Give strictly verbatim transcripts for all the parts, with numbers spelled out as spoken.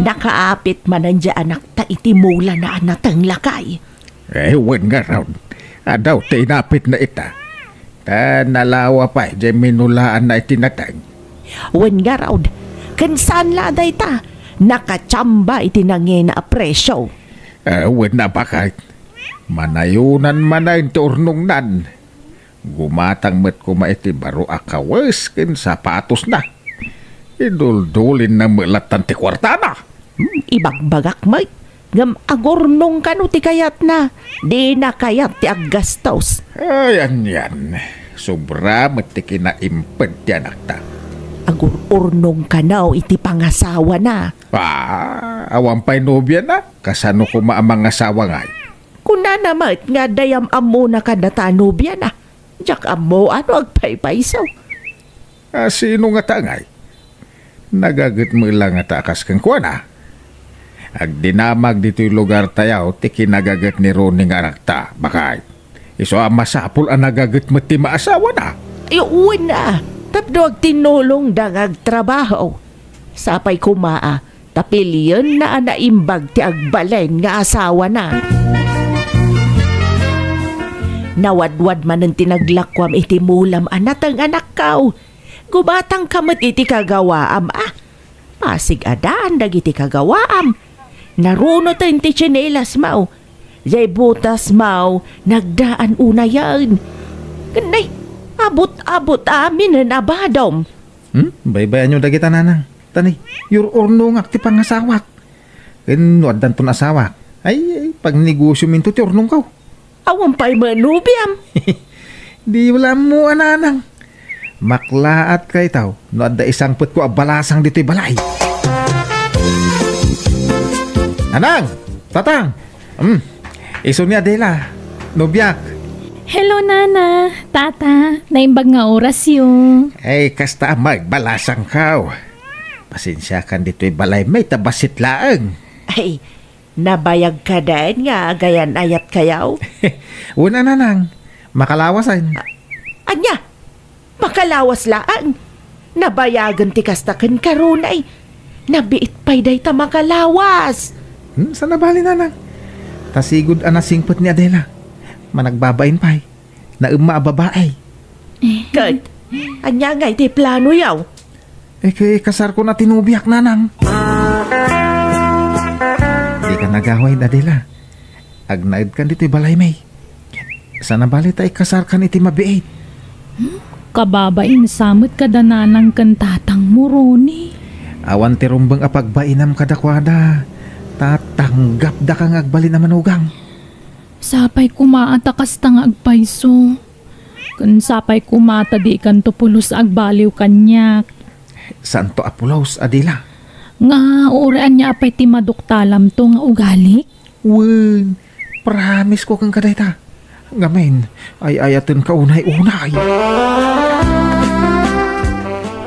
Nakaapit manen diay anakta iti mulana a nateng, lakay. Eh, wen ngarud, adu ti inapitna ita. Ta nalawa pay diay minulaanna iti nateng. Wen ngarud, ken saan la a dayta, nakachamba iti nangina a presio. Eh, wen a, baket. Manayonan manen ti urnongnan. Gumatang met koma iti baro a kawes ken sapatosna. Iduldulinna met lattan ti kuartana. Hmm, ibagbagak met, ngem agurnong kano ti kayatna. Dina kayat ti aggastos. Ay, anian. Sobra met ti kinaimped ti anakta. Agur-urnong kano iti pangasawana. Ah, awan pay nobiana? Kasano koma a mangasawa ngay? Kunana met nga dayam ammona kadata a nobiana. Diak ammo no agpaypayso. A, sino ngata ngay? Nagaget met la ngata a kas kenkuana? Agdinamag ditoy lugartayo ti kinagaget ni Ronnie nga anakta, baket. Isu a masapul a nagaget met ti maasawana. Ay, wen a, tapno agtinnulongda nga agtrabaho. Sapay koma a, ta pilienna a naimbag ti agbalin nga asawana. Nawadwad manen ti naglakuam iti mulam a nateng, anakko. Gumatangka met iti kagawaam a. Pasig-adaan dagiti kagawaam. Narunoten ti tsinelasmo. Diay botasmo, nagdaan unayen. Ken nay, abut-abut aminen a badom. Hmm? Baybayanyo dagita, nanang. Ta nay, yur-urnongak ti pangasawak. Ken no addanton asawak, ay, ay, pagnegosyominto ti urnongko. Awan pay met nobiam. Diyo la ammo a, nanang. Maklaatkayto no adda isangpetko a balasang ditoy balay. Nanang! Tatang! Hmm, isu ni Adela, nobiak. Hello, Nana, Tata. Naimbag nga orasyo. Ay, kasta a magbalasangko. Pasensiakan ditoy balaymi ta bassit laeng. Ay, nabayag kadin nga agayan-ayatkayo? Wen a, nanang. Makalawasen. A-, ania? Makalawas laeng. Nabayagen ti kasta kenka, Ronnie. Nabiit pay dayta makalawas. Hmm, saan a bale, nanang. Ta sigud a nasingpet ni Adela. Managbabain pay. Naemma a babai. Ket, ania ngay ti planoyo? Eh, ikasarkon a ti nobiak, nanang. Dika nagawid, Adela. Agnaedkan ditoy balaymi. Saan a bale ta ikasarkan iti mabiit. Hmm? Kababain sa met kada nanang ken tatangmo, Ronnie. Awan ti rumbeng a pagbainam kadakuada. Ta tanggapdaka nga agbalin a manugang. Sapay koma a ta kasta nga agpayso. Ken sapay koma ta dikanto pulos agbaliw kaniak. Saanto a pulos, Adela? Nga, uray ania pay ti maduktalamto nga ugalik? Wen, promise ko kenka dayta. Ngamin, ay-ayatenka unay-unay.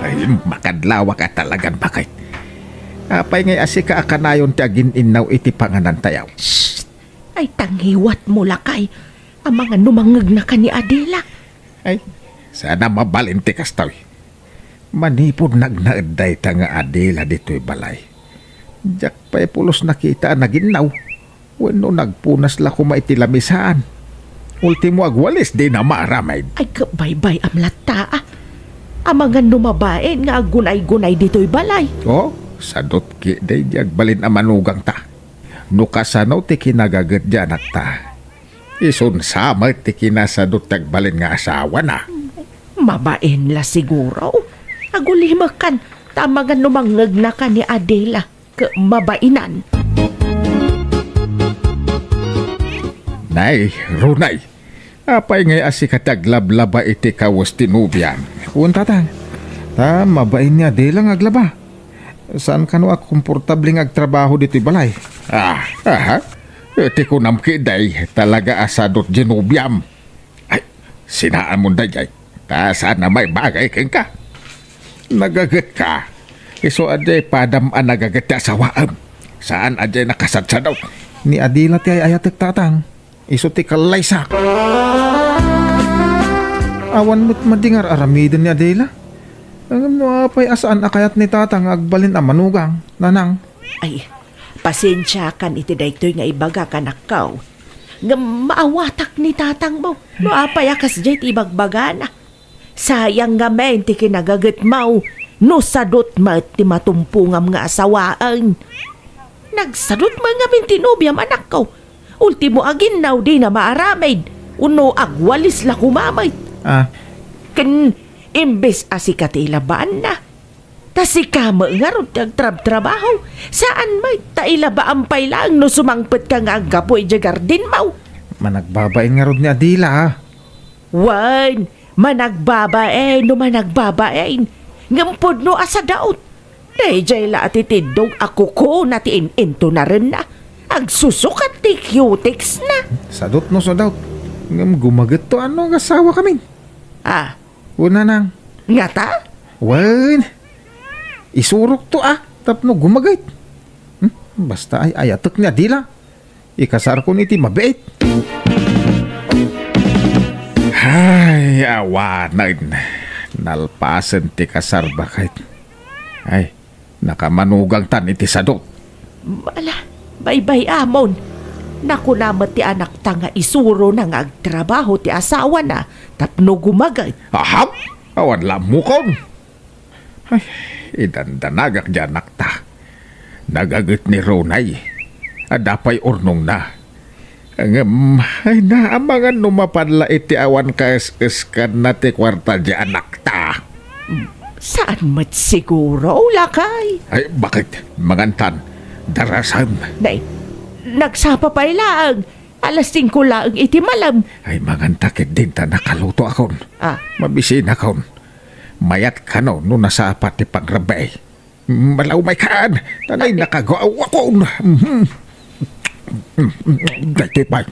Ay, makadlawak a talagan, baket. Apay ngay a sika a kanayon ti agin-innaw iti panganantayo? Shh! Ay, ta ngiwatmo, lakay. Amangan no mangngegnaka ni Adela. Ay, saan a mabalin ti kastoy. Manipud nagnaed dayta nga Adela ditoy balay, diak pay pulos nakita a naginnaw. Wenno nagpunas la koma iti lamisaan. Ultimo, agwalis, dina maaramid. Ay, kabaybay-am latta, a. Amangan no mabain nga aggunay-gunay ditoy balay. Oh, sadut ketdi diay agbalin a manugangta. No kasano ti kinagaget diay anakta, isun sa met ti kinasadut ti agbalin nga asawana. Mabain la siguro. Agulimekan, ta amangan no mangngegnaka ni Adela ket mabainan. Nay, Ronnie, apay ngay a sika ti aglablaba iti kawes ti nobiam? Wen, tatang. Ta mabain ni Adela nga aglaba. Saan kano a komportable nga agtrabaho ditoy balay? Ah, aha. Iti kunam ketdi, talaga a sadut diay nobiam. Ay, sinaamon daydiay. Ta saan a maibagay kenka. Nagagetka. Isu a diay padam a nagaget ti asawaem. Saan a diay nakasadsadut. Ni Adela ti ay-ayatek, tatang. Isu ti kallaysak. Awan met madi nga ar-aramiden ni Adela. Ngem no apay a saan a kayat ni Tatang nga agbalin a manugang, Nanang? Ay, pasensiakan iti daytoy nga ibagak, anakko. Ngem maawatak ni Tatangmo no apay a kasdiay ti ibagbagana. Sayang ngamin ti kinagagetmo no sadut met ti matumpongam nga asawaen. Nagsadut met ngamin ti nobiam, anakko. Ultimo, aginnaw dina maaramid, wenno agwalis la koma met. Ah. Ken imbes a sika ti ilabaanna, ta sika met ngarud ti agtrabtrabaho. Saan met ta ilabaam pay laeng no sumangpetka nga aggapu idiay gardenmo. Managbabain ngarud ni Adela, ah. Wen, managbabain no managbabain, ngem pudno a sadut. Daydiay la a titiddog a kukuna ti in-intunarenna. Agsusukat ti cutex-na. Sadut no sadut. Ngem gumagetto a no agasawakamin. Ah. Una nang. Ngata? Wen. Isurokto a tapno gumaget. Hmm? Basta ay-ayatek ni Adela. Ikasarkon iti mabiit. Ay, awanen. Nalpasen ti kasar, baket. Ay, nakamanugangtan iti sadut. Ala, baybay-amon. Nakuna met ti anakta nga isurona nga agtrabaho ti asawana tapno gumaget. Aham? Awan la ammokon. Ay, idandanagak diay anakta. Nagaget ni Ronay. Adda pay urnongna. Ngem, ay, naamangan no mapan la iti awan kaes-eskanna ti kuarta diay anakta. Saan met siguro, lakay? Ay, baket? Mangantan. Darasem. Nay, nagsapa pay laeng. Alas singko laeng iti malem. Ay, manganta ketdin ta nakalutoakon. Ah. Mabisinakon. Mayat kano no nasapa ti pangrabii. Malawmaykan, ta nay, ay, nakagawakon. Mhm. Daytoy pay.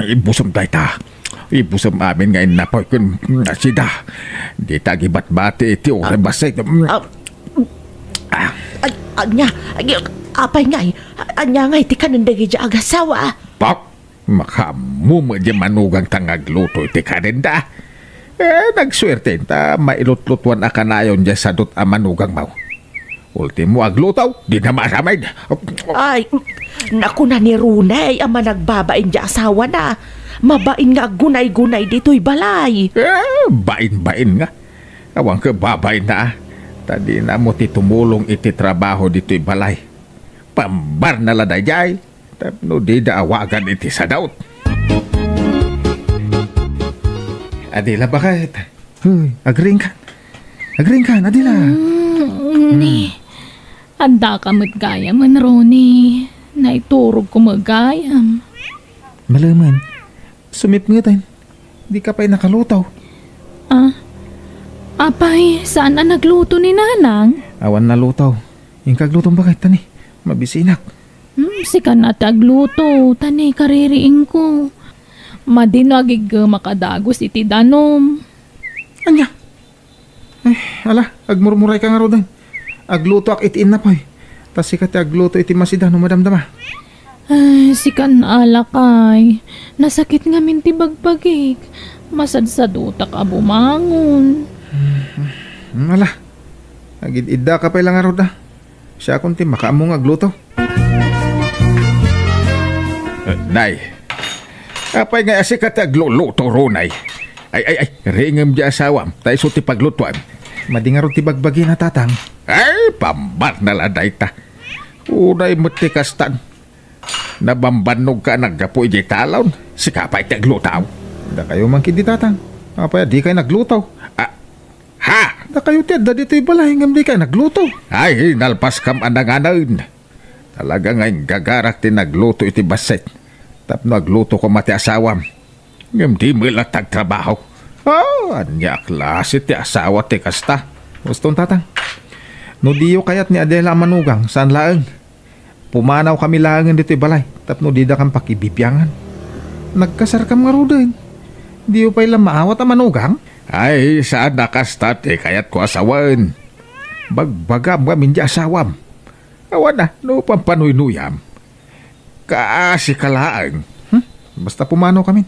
Ibusem dayta. Ibusem amin nga innapoy ken nasida. Dita agibatbati iti uray bassit. Ah. Ah. Ay, ania, ay, apay ngay, ania ngay ti kanen dagiti agasawak? Pak! Makaammo met diay manugangta nga agluto iti kanenda. Eh, nagsuerte ta mailutlutuan a kanayon diay sadut a manugangmo. Ultimo agluto, dina maaramid. Ay, nakuna ni Ronay a managbabain diay asawana. Mabain nga aggunaygunay ditoy balay. Eh, bain-bain nga. Awan ket babainna, a. Ta dina ammo ti tumulong iti trabaho ditoy balay. Pambarna la daydiay. Tapno dida awagan iti sadut. Adila, baket? Hoy, agriingkan. Agriingkan, Adila. Mm, ni. Hmm. Addaka met gayam, Ronnie. Naiturogko met gayam. Malemen, sumipngeten. Dika pay nakaluto. Ah, apay, saan a nagluto ni Nanang? Awan naluto. Inka aglutom, baket, ta ni, mabisinak. Hmm, sikan a ti agluto, ta ni kaririingko. Madi no agiggemak a dagus iti danum. Ania? Ay, ala, agmurmurayka ngaruden. Aglutoak iti innapoy. Ta sika ti agluto iti masida no madamdama. Ay, sikan a, lakay. Nasakit ngamin ti bagbagik. Masadsadutak a bumangon. Hmm, ala. Agid-iddaka pay la ngarud, a. Siakon ti makaammo nga agluto. Eh, nay, apay nga sika ti agluluto, Ronay? Ay, ay, ay, riingem diay asawam, ta isu ti paglutoan. Madi ngarud ti bagbagina, Tatang. Ay, pambarna la dayta. Unay met ti kastan. Nabambannogka a naggapu idiay talon. Sika pay ti agluto. Dakayo man ketdi, Tatang. Apay a dikay nagluto? Ah, ha? Dakayo ti adda ditoy balay ngem dikay nagluto. Ay, nalpaskam a nanganen. Talaga nga inggagarak ti nagluto iti bassit. Tapno agluto koma ti asawam. Ngem di met latta agtrabaho. Ah, ania a klase ti asawa ti kasta? Uston, Tatang. No diyo kayat ni Adela a manugang, saan laeng. Pumanawkami laengen ditoy balay tapno didakam pakibibiangan. Nagkasarkam ngaruden. Diyo pay la maawat a manugang? Ay, saan a kasta ti kayatko a sawen. Bagbagam ngamin diay asawam. Awan a, no pampanuynuyam. Kaasika laeng. Hmm? Basta pumanawkamin.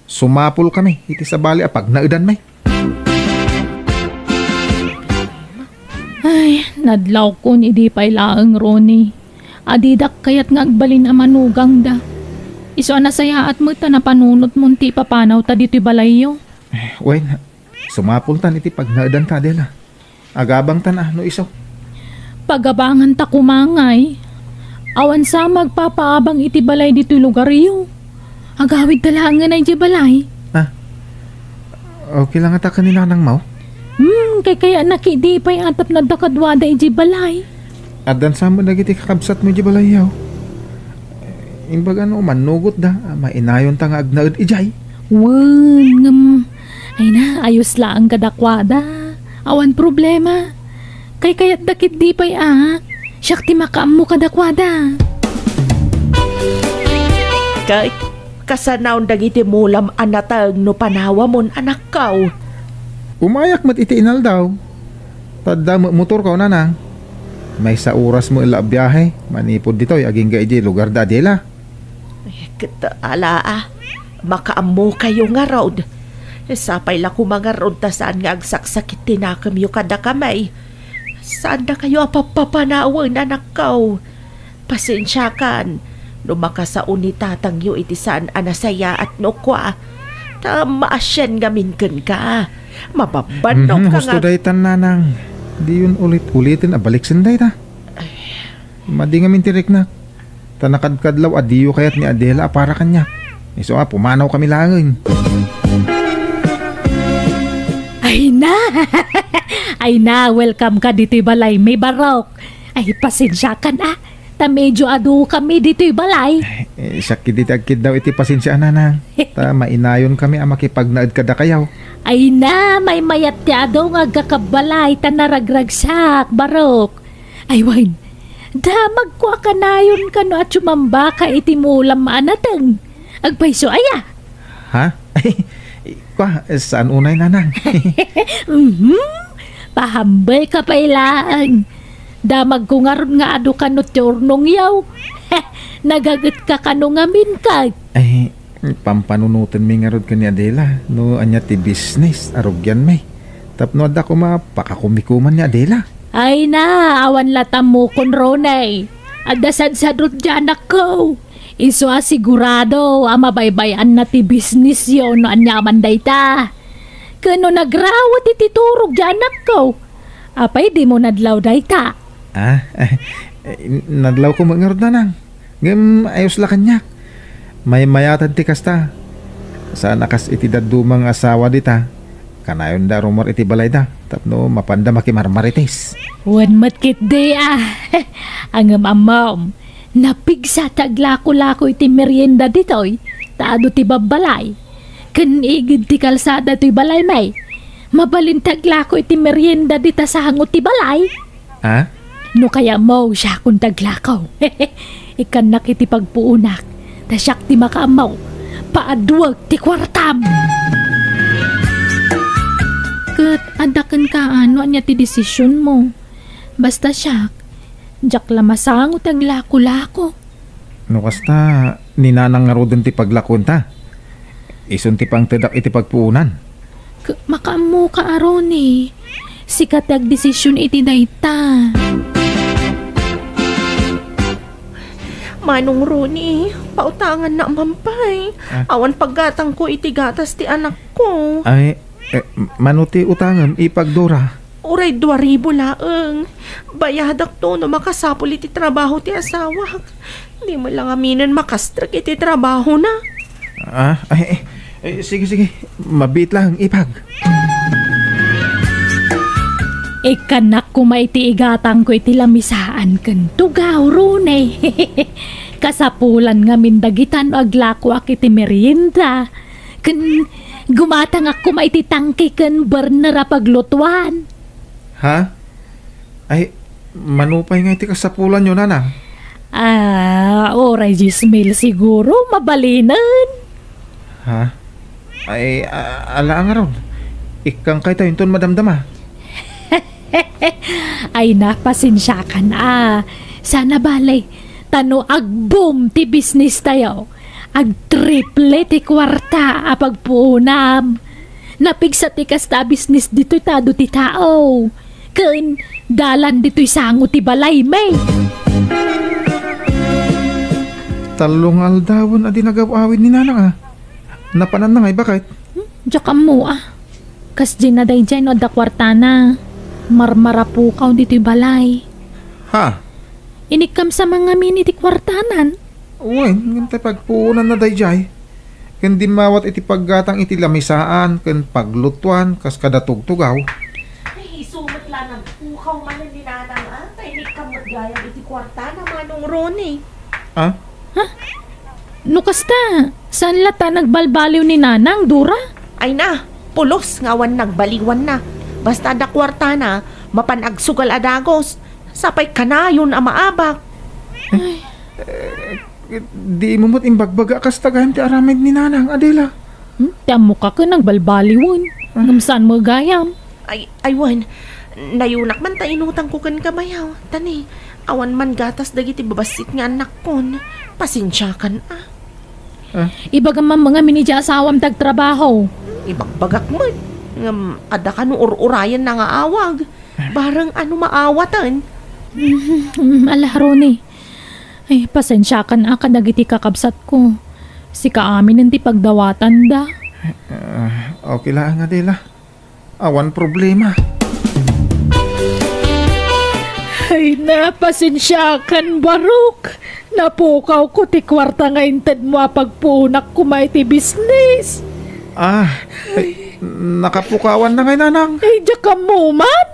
Sumapulkami iti sabali a pagnaedanmi. Ay, nadlawkon idi pay laeng, Ronnie. Adidak kayat nga agbalin a manugangda. Isu a nasayaat met ta napanunotmon ti ipapanawta ditoy balayyo. Eh, wen, sumapultan iti pagnaedanta, Adela. Agabangtan a no isu. Pagabanganta koma ngay. Awan sa magpapaabang iti balay ditoy lugaryo. Agawidta laengen idiay balay. Ah, okay lang ata ken ni nanangmo? Hmm, kaykayanak idi pay a tapno adda kaduada idiay balay. Addan sa met dagiti kakabsatmo idiay balayyo. Imbag a no mannugotda, mainayonta nga agnaed idiay. Wen, ngem, ay na, ayos laeng kadakuada. Awan problema. Kaykayatda ketdi pay a, siak ti makaammo kadakuada. Ket kasanaon dagiti mulam a nateng no panawamon, anakko? Umayak met iti inaldaw. Ta adda met motorko, nanang. Maysa oras met la a biahe manipud ditoy agingga idiay lugar da Adela. Eh, ket ala a, makaammokayo ngarud. Sapay la koma ngarud ta saan nga agsaksakit ti nakemyo kadakami. Saandakayo a pappapanawen, anakko. Pasensiakan no makasao ni tatangyo iti saan a nasayaat no kua. Ta maasian ngamin kenka. Mababannogka. Mhm, husto nga daytan, nanang. Diyon ulit-uliten a baliksen dayta. Ay. Madi ngamin ti riknak. Ta nakadkadlaw a diyo kayat ni Adela a para kaniak. Isu a, pumanawkami laengen. Ay na! Ay na, welcome ka ditoy balaymi, Barok. Ay, pasensiakan a, ta medyo adukami ditoy balay. Eh, siak ketdi ti agkiddaw iti pasensia, nanang. Ta mainayonkami a makipagnaed kadakayo. Ay na, maymayat ti adu nga agkakabbalay ta naragragsak, Barok. Ay wen, damagko a kanayon kano a sumambaka iti mulam a nateng. Agpayso aya? Ha? Kua, saan unay, nanang? Mhm. Pahambelka pay laeng. Damagko ngarud nga adu kano ti urnongyo. Nagagetka kano ngamin ket. Ay, pampanunotenmi ngarud ken ni Adela no ania ti business a rugianmi. Tapno adda koma pakakumikuman ni Adela. Ay na, awan la tammokon, Ronnie. Adda sadsadot diay anakko. Isu a sigurado a mabaybay-anna ti businessyo no aniaman dayta. Ken no nagrawet iti turog diay anakko, apay dimo nadlaw dayta? Ah, nadlawko met ngarud, nanang. Ngem ayos la kaniak. Maymayatan ti kasta. Saan a kas iti dadduma nga asawa dita. Kanayonda rummuar iti balayda tapno mapanda makimarmarites. Wen met ketdi a. Ngem ammom, napigsa ti aglako-lako iti merienda ditoy, ta adu ti babbalay. Ken igid ti kalsada toy balaymi. Mabalin ti aglako iti merienda dita sango ti balay. Ha? No kayatmo, siakon ti aglako. Ikkannak iti pagpuonak, ta siak ti makaammo. Paaduek ti kuartam. Ket adda kenka no ania ti desisionmo. Basta siak, diak la masango ti aglako-lako. No kasta, ni nanang ngaruden ti paglakuenta. Isun ti pangtedak iti pagpuonan. K-, makaammoka a, Ronnie. Sika ti agdesision iti dayta. Manong Ronnie, pautangannak man pay. Ah. Awan paggatangko iti gatas ti anakko. Ay, eh, mano ti utangem, Ipag Dora? Uray dua ribu laeng. Bayadakto no makasapul iti trabaho ti asawak. Di met la ngaminen makastrek iti trabahona. Ah, ay, ay, ay, sige, sige. Mabiit lang, Ipag. Ikkannak koma iti igatangko iti lamisaan ken tugaw, Ronnie. Kasapulan ngamin dagitan no aglakoak iti merienda. Ken gumatangak koma iti tangke ken burner a paglutuan. Ha? Ay, mano pay nga iti kasapulanyo, nanang? Ah, uray dies mil siguro, mabalinen. Ha? Ay, a-, ala ngarud. Ikkangkayto inton madamdama. Ay, na, pasensiakan a. Saan a bale, ta no agboom ti business tayo, agtriple ti kuarta a pagpuonam. Napigsa ti kasta a business ditoy ta adu ti tao. Ken dalan ditoy sango ti balaymi. Tallo nga aldawen a di nagaw-awid ni Nanang, a. Napananna ngay, baket? Hmm, diak ammo, a. Kasdiay na daydiay no adda kuartana. Marmarapukaw ditoy balay. Ha? Inikkam sa mangamin iti kuartanan. Wen, ngem tay pagpuonanna daydiay. Ken dimmawat iti paggatang iti lamisaan ken paglutuan kas kada tugtugaw. Ay, isu met la nagpukaw manen ni Nanang, a. Tay inikkam met gayam iti kuartana, Manong Ronnie. A? Ha? No kasta, saan latta nagbalbaliw ni Nanang, Dora? Ay na, pulos nga awan nagbaliwanna. Basta adda kuartana, mapan agsugal a dagus. Sapay kanayon a maabak. Eh, di mo met imbagbaga a kasta gayam ti aramid ni Nanang, Adela. Hmm? Ti ammok a ken nagbalbaliwen. Ah. Ngem saan met gayam? Ay, ay, wen. Nayunak man ta inutangko kenka bayaw. Ta ni, awan man gatas dagiti babassit nga annakkon. Pasensiakan, a. Ah. Ibagam man ngamin idiay asawam ti agtrabaho. Ibagbagak met. Ngem, adda kano ur-urayenna nga awag. Bareng ano maawaten. Mm, ala, Ronnie. Ay, pasensiakan a kadagiti kakabsatko. Sika aminen ti pagdawatanda. Ah, okay laeng, Adela. Awan problema. Ay, na, pasensiakan, Barok. Napukawko ti kuarta nga intedmo a pagpuonak koma iti bisnis. Ah, ay, nakapukawan na ngay, Nanang. Ay, diak ammo man.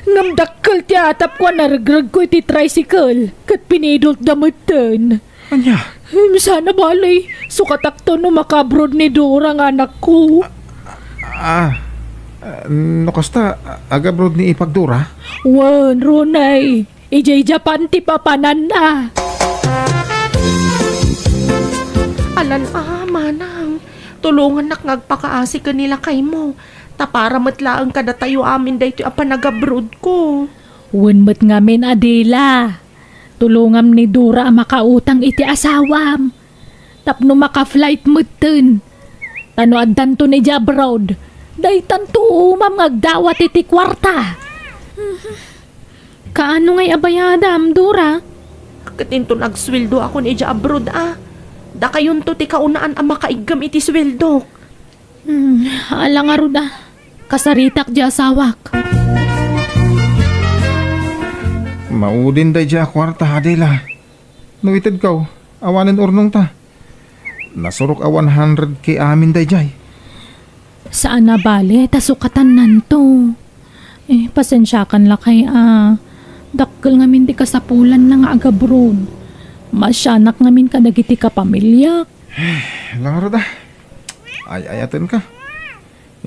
Ngem dakkel ti atapko a naregregko iti tricycle, ket pinidutda metten. Ania? Em, sana bale, sukatakto no maka-abroad ni Dora nga anakko. Ah, ah, no kasta, ag-abroad ni ipag Dora? Wen, Ronnie. Idiay Japan ti papananna. Alan a, manang. Tulongannak nga agpakaasi ken ni lakaymo. Ta para met laeng kadatayo amin daytoy a panagabrodko. Wen met ngamin, Adela. Tulongam ni Dora a makautang iti asawam. Tapno maka-flight metten. Ta no addanton idiay abroad, daytanto umam nga agdawat iti kuarta. Kaano ngay a bayadam, Dora? Ket inton agsueldoakon idiay abroad a, dakayonto ti kaunaan a makaiggem iti sueldok. Hmm, ala ngarud a. Kasaritak diay asawak. Maudin daydiay a kuarta, Adela. No itedkaw, awanen urnongta. Nasurok a one hundred K amin daydiay. Saan a bale, ta sukatannanto. Eh, pasensiakan lakay a. Dakkel ngamin ti kasapulanna nga agabroad. Maasianak ngamin kadagiti kapamiliak. Ala ngarud a. Ay-ayatenka.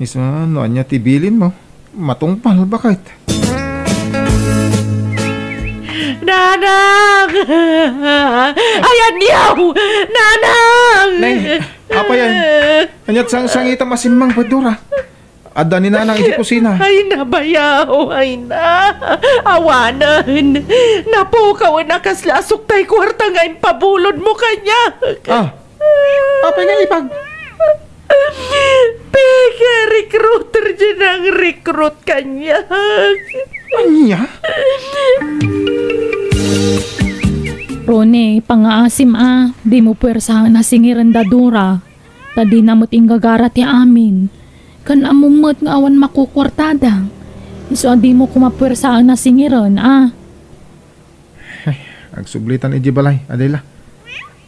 Isu, no ania ti bilinmo, matungpal, baket. Nanang! Ay, aniaw! Nanang! Nay, apay yan? Aniat sangsangitam a simmangpet, Dora? Adda ni Nanang iti kusina. Ay, nabayaw, ay na. Awanen. Napukawen a kasla asukta ti kuarta nga impabulodmo kaniak. Ah, apay nga ipag? Peke, recruiter diay nang-recruit kaniak. Ania? Ronnie, pangngaasim a, dimo puersaen a singiren da Dora. Ta dina met inggagara ti amin. Ken ammom met nga awan makukuartada. Isu a dimo koma puersaen a singiren, a. Ay, agsublitan idiay balay, Adela.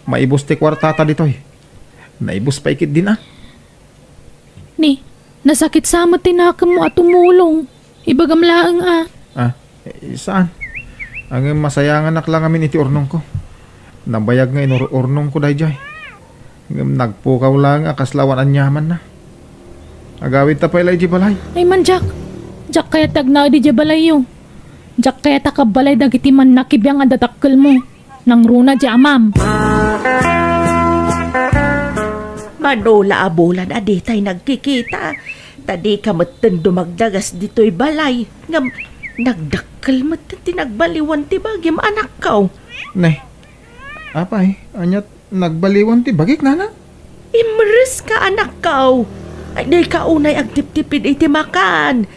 Maibus ti kuartata ditoy. Naibus pay ketdin a. Ni, nasakit sa met ti nakemmo a tumulong. Ibagam laeng a. Ah, eh, saan? Ngem masayanganak la ngamin iti urnongko. Nabayag nga inur-urnongko daydiay. Ngem nagpukaw laeng a kasla awan aniamanna. Agawidta pay la idiay balay. Ay man, Jack. Diak kayat ti agnaed idiay balayyo. Diak kayat a kabbalay dagiti mannakibiang a dadakkelmo. Nangruna diay amam. Mano la a bulan a ditay nagkikita, ta dika metten dumagdagas ditoy balay, ngem nagdakkel metten ti nagbaliwan ti bagim, anakko. Ne, apay, aniat nagbaliwan ti bagik, nana? Imreska, anakko. Ay, dika unay agtiptipid iti makan.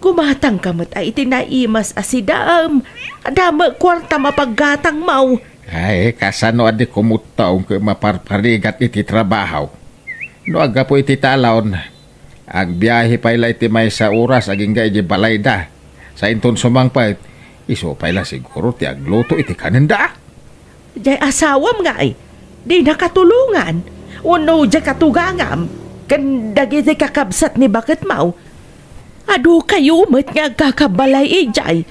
Gumatangka met a iti naimas a sidam. Adda met kuartam a paggatangmo. Ay, kasano a di kumuttaw ket maparparigat iti trabaho? No aggapu iti talon, agbiahe pay la iti maysa oras agingga iti balayda. Sa inton sumangpet, isu pay la siguro ti agluto iti kanenda. Jay asawam ngay, dina katulongan, wenno jay katugangam, ken dagiti kakabsat ni baketmo. Adukayo met nga agkakabalay idiay,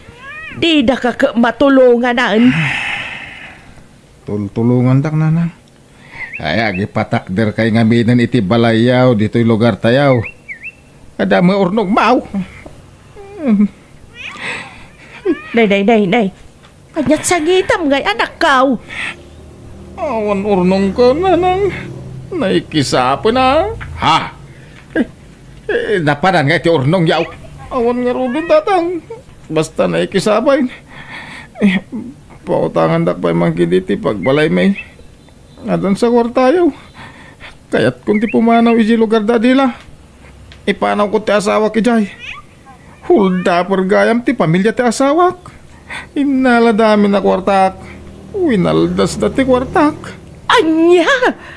didaka ket matulonganan. Tultulongandak, nanang. Ay, agipatakderkay ngaminen iti balayyo ditoy lugartayo. Adda met urnongmo. Nay, nay, nay, nay. Ania't sangitam ngay, anakko? Awan urnongko, nanang. Naikisapena. Ha? Eh, eh, napanan ngay ti urnongyo? Awan ngaruden, tatang. Basta naikisapay. Eh, pautangandak pay man ketdi ti pagbalaymi. Addan sa kuartayo. Kayatkon ti pumanaw idiay lugarda, Adela. Ipanawko ti asawak idiay. Hold-upper gayam ti pamilia ti asawak. Innaladami a kuartak. Winaldasda ti kuartak. Ania?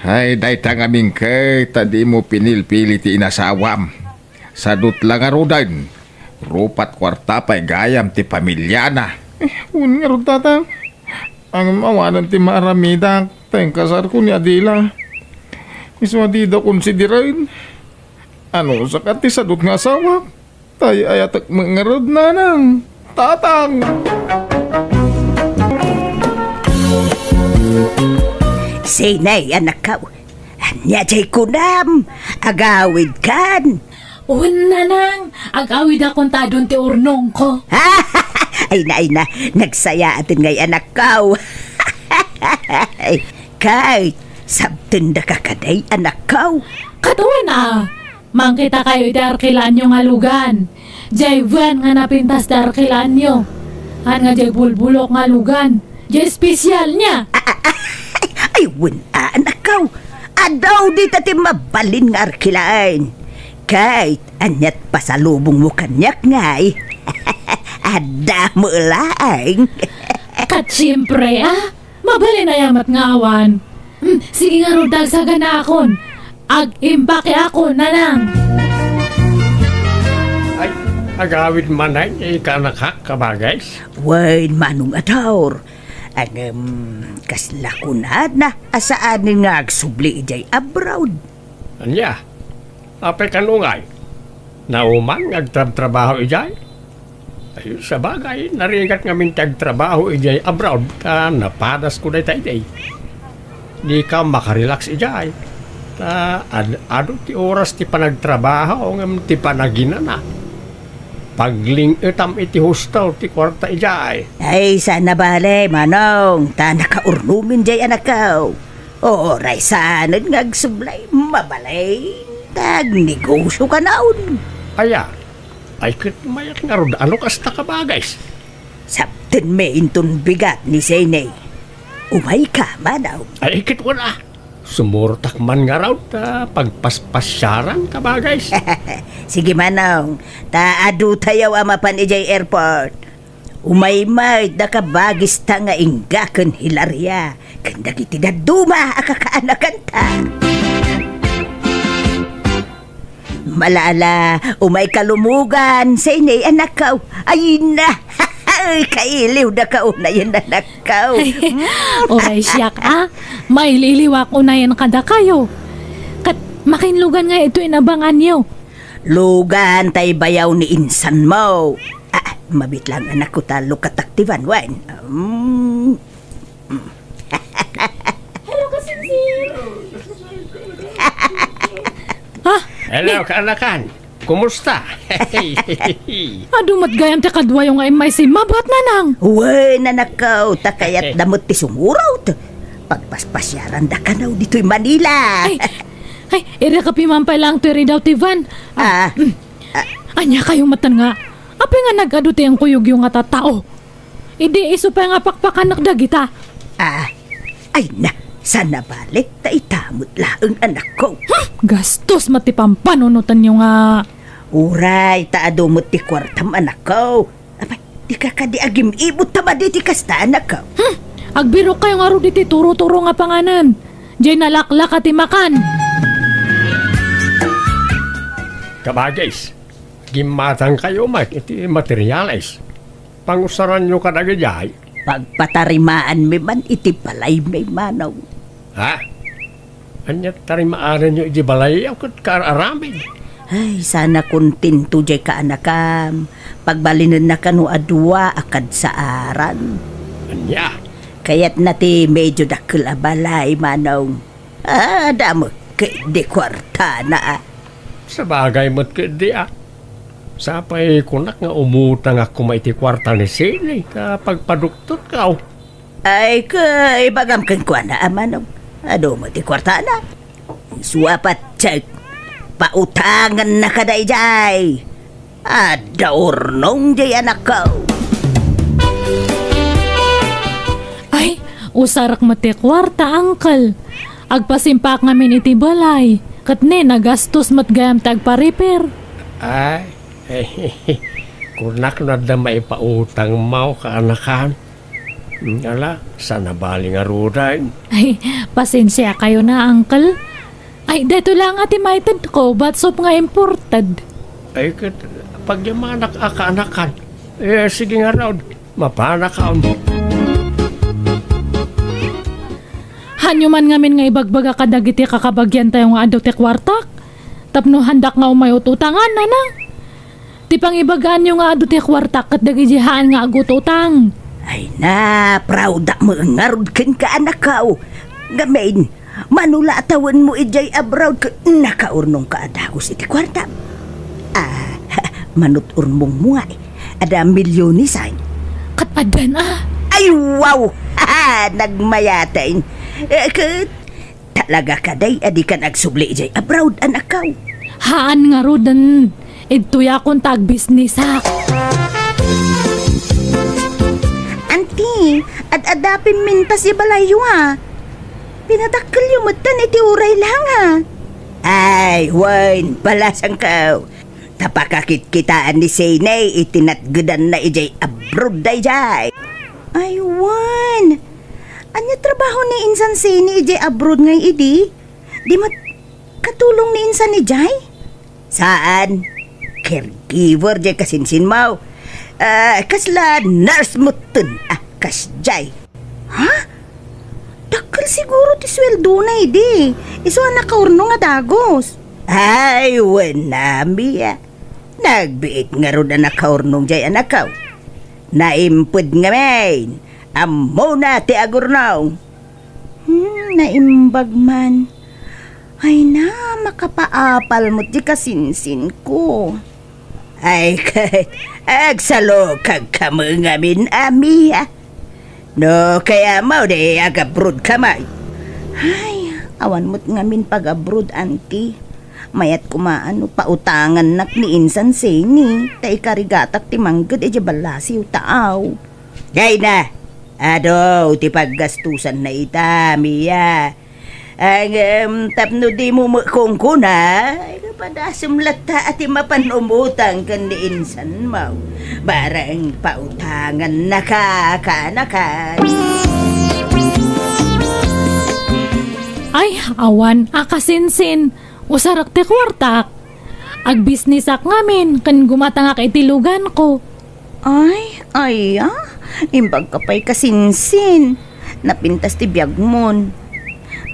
Ay, dayta ngamin ket ta dimo pinilpili ti inasawam. Sadut la ngaruden, rupat kuarta pay gayam ti pamiliana. Eh, wen ngarud, tatang. Ngem awanen ti maaramidak, ta inkasarko ni Adela. Isu a dida konsideren. Anusak a ti sadut nga asawak. Tay-ayatek met ngarud, nanang, tatang. Sinay, anakko? Ania jay kunam? Agawidkan? Wen, nanang, agawidakon ta adun ti urnongko. Ay na, ay na, nagsayaaten ngay, anakko. Kay, sabtendaka kadi, anakko? Katawan a, mangkitakayo iti arkilaanyo nga lugan. Jay wen nga napintas ti arkilaanyo. Haan nga jay bulbulok nga lugan. Jay espesialna. Ay, wen a, anakko. Adu dita ti mabalin nga arkilaan. Kay, ania't pasalubongmo kaniak ngay? Adda met laeng. Ket siempre, a. Mabalin aya met nga awan. Hmm, sige ngarud ta agsaganaakon. Ag-impakeakon, nanang. Ay, agawid manen, eh, kaanakak, kabagis? Wen, manong Ador. Ngem, kasla kunana a saanen nga agsubli idiay abroad? Ania? Apay kano ngay? Nauman nga agtrabtrabaho idiay? Ay, sabagay, narigat ngamin ti agtrabaho idiay abroad, ta napadasko dayta idiay. Dika makarelax idiay. Ta ad-, adu ti oras ti panagtrabaho ngem ti panaginana. Pagling-etam iti hostel ti kuarta idiay. Ay, saan a bale, manong, ta nakaurnomin diay anakko. Uray saanen nga agsublay, mabalin ta agnegosio kanayon. Aya, ay ket mayat ngarud a no kasta, kabagis. Sabtenmi inton bigat ni Sene. Umayka, manong. Ay ket wala. Sumurtak man ngarud ta pagpaspasiaran, kabagis. Sige, manong, ta adutayo a mapan idiay airport. Umay met da kabagista nga ingga ken Hilaria, ken dagiti dadduma a kakaanakanta. Malala, umayka lumugan, Sene, anakko. Ay na, kailiwdaka unayen, anakko. Uray siak, a, maililiwak unayen kadakayo. Ket makin lugan nga ito inabanganyo. Lugan tay bayaw ni insanmo. Ah, mabit lang, anakko, ta lukatak ti van wen. Mm. Hello, kasinsin. Ah, hello, ni- kaanakan. Kumusta? Adu met gayam ti kaduayo nga immay simmabuat, nanang. Wen, anakko, ta kayatda met ti sumurot. Pagpaspasiaranda kano ditoy Manila. Ay, ay, irrek a pimampay lang toy ridaw ti van. Ah, ah, mm. Ah. Ania kayo matan nga? Apay nga nag-adu ti inkuyogyo nga tattao? Idi isu pay nga pakpakanek dagita. Ah, ay na, saan a bale, ta ita met laeng, anakko. Hmm, gastos met ti pampanunotenyo nga. Uray, ta adu met ti kuartam, anakko. Apay, dika kadi agim-ibot ta madi ti kasta, anakko? Hmm! Agbirokkayo ngarud iti turo-turo nga panganan. Jay nalaklaka ti makan. Kabagis, gimmatangkayo met iti materiales. Pangusaranyo kadagijay. Pagpatarimaanmi man iti balaymi, manong. Ha? Ania ti tarimaanenyo iti balay a ket kaar-aramid? Ay, sana kontento jay kaanakam. Pagbalinenna kano a dua a kadsaaran. Ania? Kayatna ti medyo dakkel a balay, manong. Ah, adda met ketdi kuartana, a. Sabagay met ketdi, a. Sapay kunak nga umutangak koma iti kuarta ni Sini, ta pagpadoktorkaw. Ay, ka, ibagam kenkuana, a manong. Adu met ti kuartana. Isu a patse, pautangennaka dayjay. Adda urnong jay, anakko. Ay, usarek met ti kuarta, uncle. Agpasimpaak ngamin iti balay. Ket ni, nagastos met gayam ti agpa-repair. Ay, kunak no adda maipautangmo, kaanakan. Hmm, ala, saan a bali ngaruden. Ay, pasensiakayo na, uncle. Ay, daytoy la nga ti maitedko, batsop nga imported. Ay, ket pagyamanak a kaanakan. Eh, sige ngarud, mapanakon. Hanyo man ngamin nga ibagbaga kadagiti kakabagiantayo nga adu ti kuartak, tapno handak nga umayut-utangan, nanang. Ti pangibagaanyo nga adu ti kuartak ket dagiti haan nga agututang. Ay na, proud-ak met ngarud kenka, anakko. Ngamin, mano la a tawenmo idiay abroad ket nakaurnongka a dagus iti kuartam. Ah, manut-urnongmo nga, adda milyones, ay. Ket addan, a. Ay, wow! Nagmayaten. Eh, ket Talaga kadi a dikan agsubli idiay abroad, anakko? Haan ngaruden. Idtoyakon ta agbisnisak. Anti, ad-adda pimintas ti balayyo, a. Pinadakkelyo metten iti uray la nga. Ay, wen, balasangko. Ta pakakitkitaan ni Sene iti natgedanna idiay abroad daydiay. Ay, wen. Ania trabaho ni insan Seni idiay abroad ngay idi? Di met katulong ni insan idiay? Saan? Caregiver diay kasinsinmo. Ah, kasla nurse metten. Ah, kasdiay. Ha? Dakkel siguro ti sueldona idi. Isu a nakaurnong a dagus. Ay, wen, Mia. Nagbiit ngarud a nakaurnong diay anakko. Naimped ngamin. Ammona ti agurnong. Hmm, naimbag man. Ay na, makapaapal met ti kasinsinko. Ay, ket agsalukagka met ngamin, a Mia. No kayatmo, di agabroadka met. Ay, awan met ngamin pag-abroad, anti. Mayat koma no pautangannak ni insan Seni, ta ikarigatak ti mangged idiay ballasiw ta aw. Ay na, adu ti paggastusanna ita, Mia. Ngem tapno dimo met kunkuna, ay, padasem latta a ti mapan umutang ken ni insanmo. Bareng pautangannaka, kaanakan. Ay, awan a kasinsin, usarek ti kuartak. Agbisnisak ngamin ken gumatangak iti luganko. Ay, aya, imbagka pay kasinsin. Napintas ti biagmon.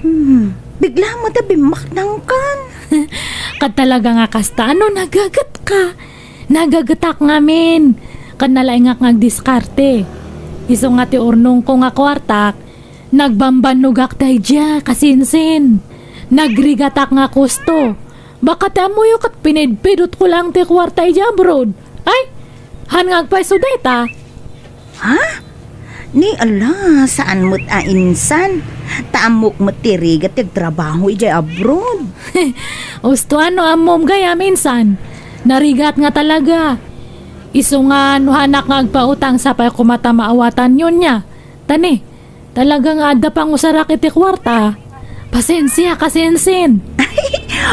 Hmm, bigla met a bimmaknangkan. Ket talaga nga kasta, ano, nagagetka? Nagagetak ngamin. Ket nalaingak nga agdiskarte. Isu nga ti urnongko nga kuartak, nagbambannogak daydiay, kasinsin. Nagrigatak nga kusto. Baka ti ammoyo ket pinidpidutko laeng ti kuarta idiay abroad. Ay, haan nga agpayso dayta. Ha? Ni ala, saan met a insan. Ta ammok met ti rigat ti agtrabaho idiay abroad. Usto a no ammom gayam, insan. Narigat nga talaga. Isu nga no haanak nga agpautang, sapay koma ta maawatanyo nia. Ta ni, talaga nga adda pangusarak iti kuarta. Pasensia, kasinsin.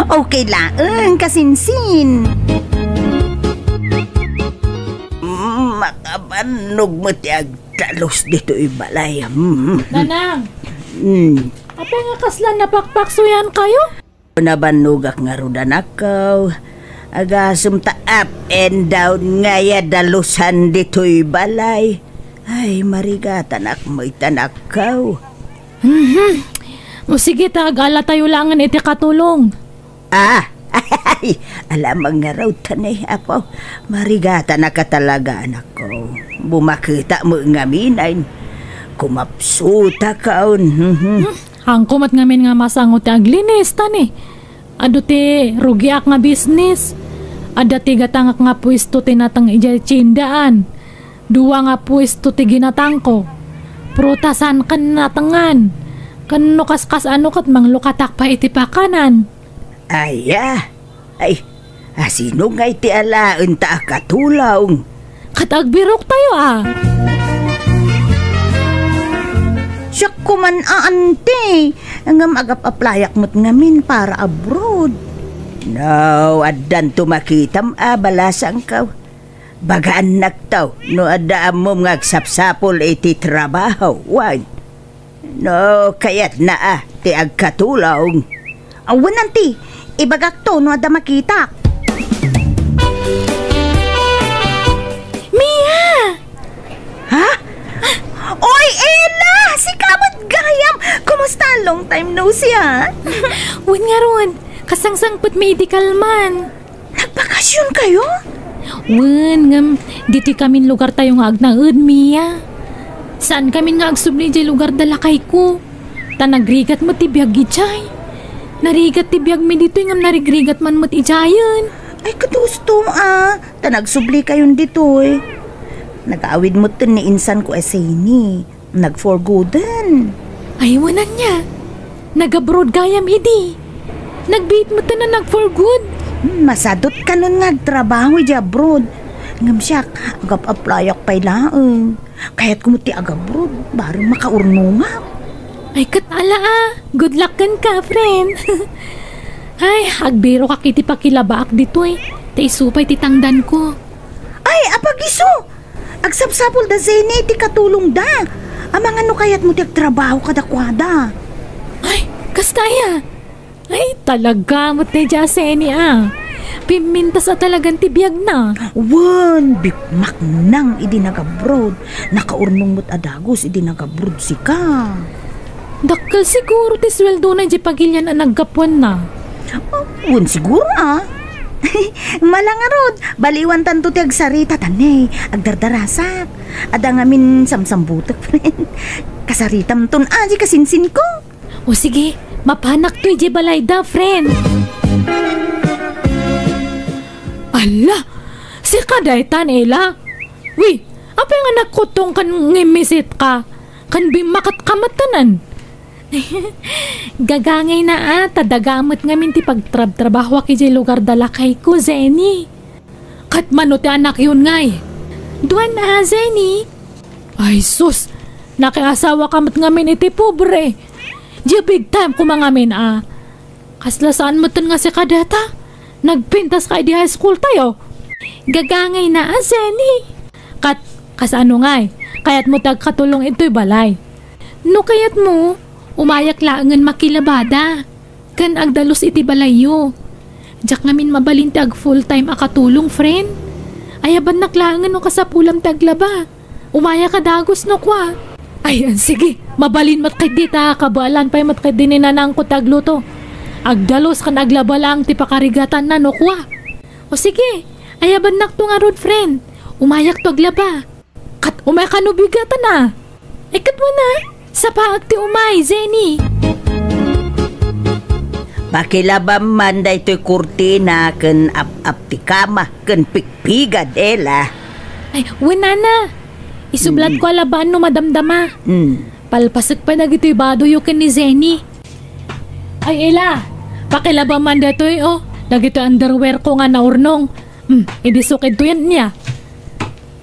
Okay laeng, kasinsin. Annog met ti agdalus ditoy balay. Hmm. Nanang, Hmm. apay nga kasla napakpaksuyan kayo? Nabannogak ngarud, anakko. Agasem ta up and down ngay a dalusan ditoy balay. Ay, marigatanak met, anakko. Mhm. O sige, ta agalatayo laengen iti katulong. Ah, ay, alamang ngarud ta ni, apo. Marigatanak a talaga, anakko. Bumaketa met ngamin, ay. Kumapsutakon. Mhm. Hmm, haanko met ngamin nga masango ti aglinis, ta ni. Adu ti rugiak nga bisnis. Adda ti gatangak nga puesto ti nateng idiay tiendaan. Dua nga puesto ti ginatangko. Prutasan ken natengan. Ken no kaskas-ano ket manglukatak pay iti pakanan. Aya, ay, asino ngay ti alaen ta akatulong? Ket agbiroktayo a. Siak koman a, anti. Ngem agap-aplayak met ngamin para abroad. No, addanto makitam a balasangko. Bagaannakto no adda ammom nga agsapsapul iti trabaho, wen. No, kayatna a ti agkatulong. Awan, anti, ibagakto no adda makitak. Mia! Ha? Oy, Ella! Sika met gayam! Kumusta? Long time no see, ha? Wen ngarud, kasangsangpet mi idi kalman. Nagbakasyon kayo? Wen, ngem ditoy kamin lugartayo nga agnaed, Mia. Saan kamin nga agsubli idiay lugar da lakayko. Ta nagrigat met ti biag idiay. Narigat ti biagmi ditoy ngem narigrigat man met idiayen. Ay, kadusto, a. Ta nagsubli kayon ditoy. Nagaawid metten ni insanko a Zeni. Nag-for gooden. Ay, wen ania. Nag-abroad gayam idi. Nagbiit metten a nag-for good. Hmm, masadut kanon nga agtrabaho idi abroad. Ngem siak, agap-aplayak pay laeng. Kayatko met ti agabroad, bareng makaurnongak. Ay, ket ala a. Good luck kenka, friend. Ay, agbirokak iti pakilabaak ditoy. Ta isu pay ti tangdanko. Ay, apag-isu! Agsapsapul da Zeni iti katulongda. Amangan no kayatmo ti agtrabaho kadakuada. Ay, kasta aya? Ay, talaga met daydiay a Zeni a. Pimmintas a talagan ti biagna. Wen, bikmaknang idi nagabroad. Nakaurnong met a dagus idi nagabroad sika. Dakkel siguro ti sueldona idiay pagilian a naggapuanna. Wen siguro a. Mala ngarud, baliwantanto ti agsarita ta ni, agdardarasak. Adda ngamin samsambutek, friend. Kasaritamton a, di kasinsinko. O sige, mapanakto idiay balayda, friend. Ala, sika daytan, Ella. Wi, apay nga nagkuttong ken ngimmisit ka? Ken bimmaket ka met tanan. Gagangayna a, ta daga met ngamin ti pagtrabtrabahoak idiay lugar da lakayko, Zeni. Ket mano ti anakyon ngay? Duan a, Zeni. Ay sus, nakiasawa ka met ngamin iti pobre. Diay big time koma ngamin a. Kasla saan metten nga sika dayta? Nagpintas ka idi high school tayo? Gagangayna a, Zeni. Kat, kasano ngay? Kayatmo ti agkatulong idtoy balay? No kayatmo, umayak laengen makilabada. Ken agdalus iti balayyo. Diak ngamin mabalin ti ag full time a katulong, friend. Ayabannak laengen no kasapulam ti aglaba. Umayak a dagus no kua. Ay, sige, mabalin met ketdi ta kabaelan pay met ketdi ni nanangko ti agluto. Agdalus ken aglaba laeng ti pakarigatanna no kua. O sige, ayabannakto ngarud, friend. Umayakto aglaba. Ket umay kano bigatan a. Ay, ket wen a, sapaek ti umay, Zeni. Pakilabam man daytoy kurtina ken ap-ap ti kama ken pigpigad, Ella. Ay, wen, nana. Isublatko a labaan no madamdama. Mm. Palpasek pay dagitoy badoyo ken ni Zeni. Ay, Ella, pakilabam man daytoy, o. Dagitoy underwear ko nga naurnong. Mm, idi sukidto yan niya.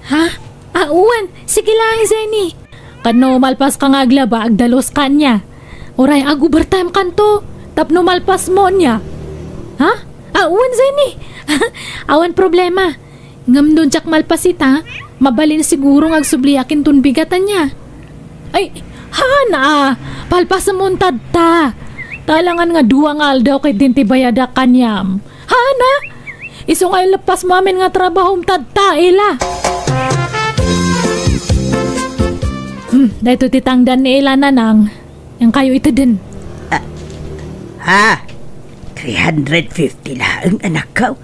Ha? Ah, wen, sige lang, Zeni. Ket no malpas ka nga aglaba, agdalus ka niya. Uray, ag-overtime kanto. Tapno malpas mo niya. Ha? Ah, wen, Zeni. Awan problema. Ngem no diak malpas ita, mabalin siguro nga agsubliak inton bigat ania. Ay, haana, palpasem untadta. Ta alangan nga dua nga aldaw ket din ti bayadak kaniam. Haana? Isu nga ileppasmo amin nga trabahom tadta, ila. Hmm, daytoy ti tangdan ni ila, Nanang. Yan kayo iteden. Ah, ha? Three hundred fifty laeng, anakko?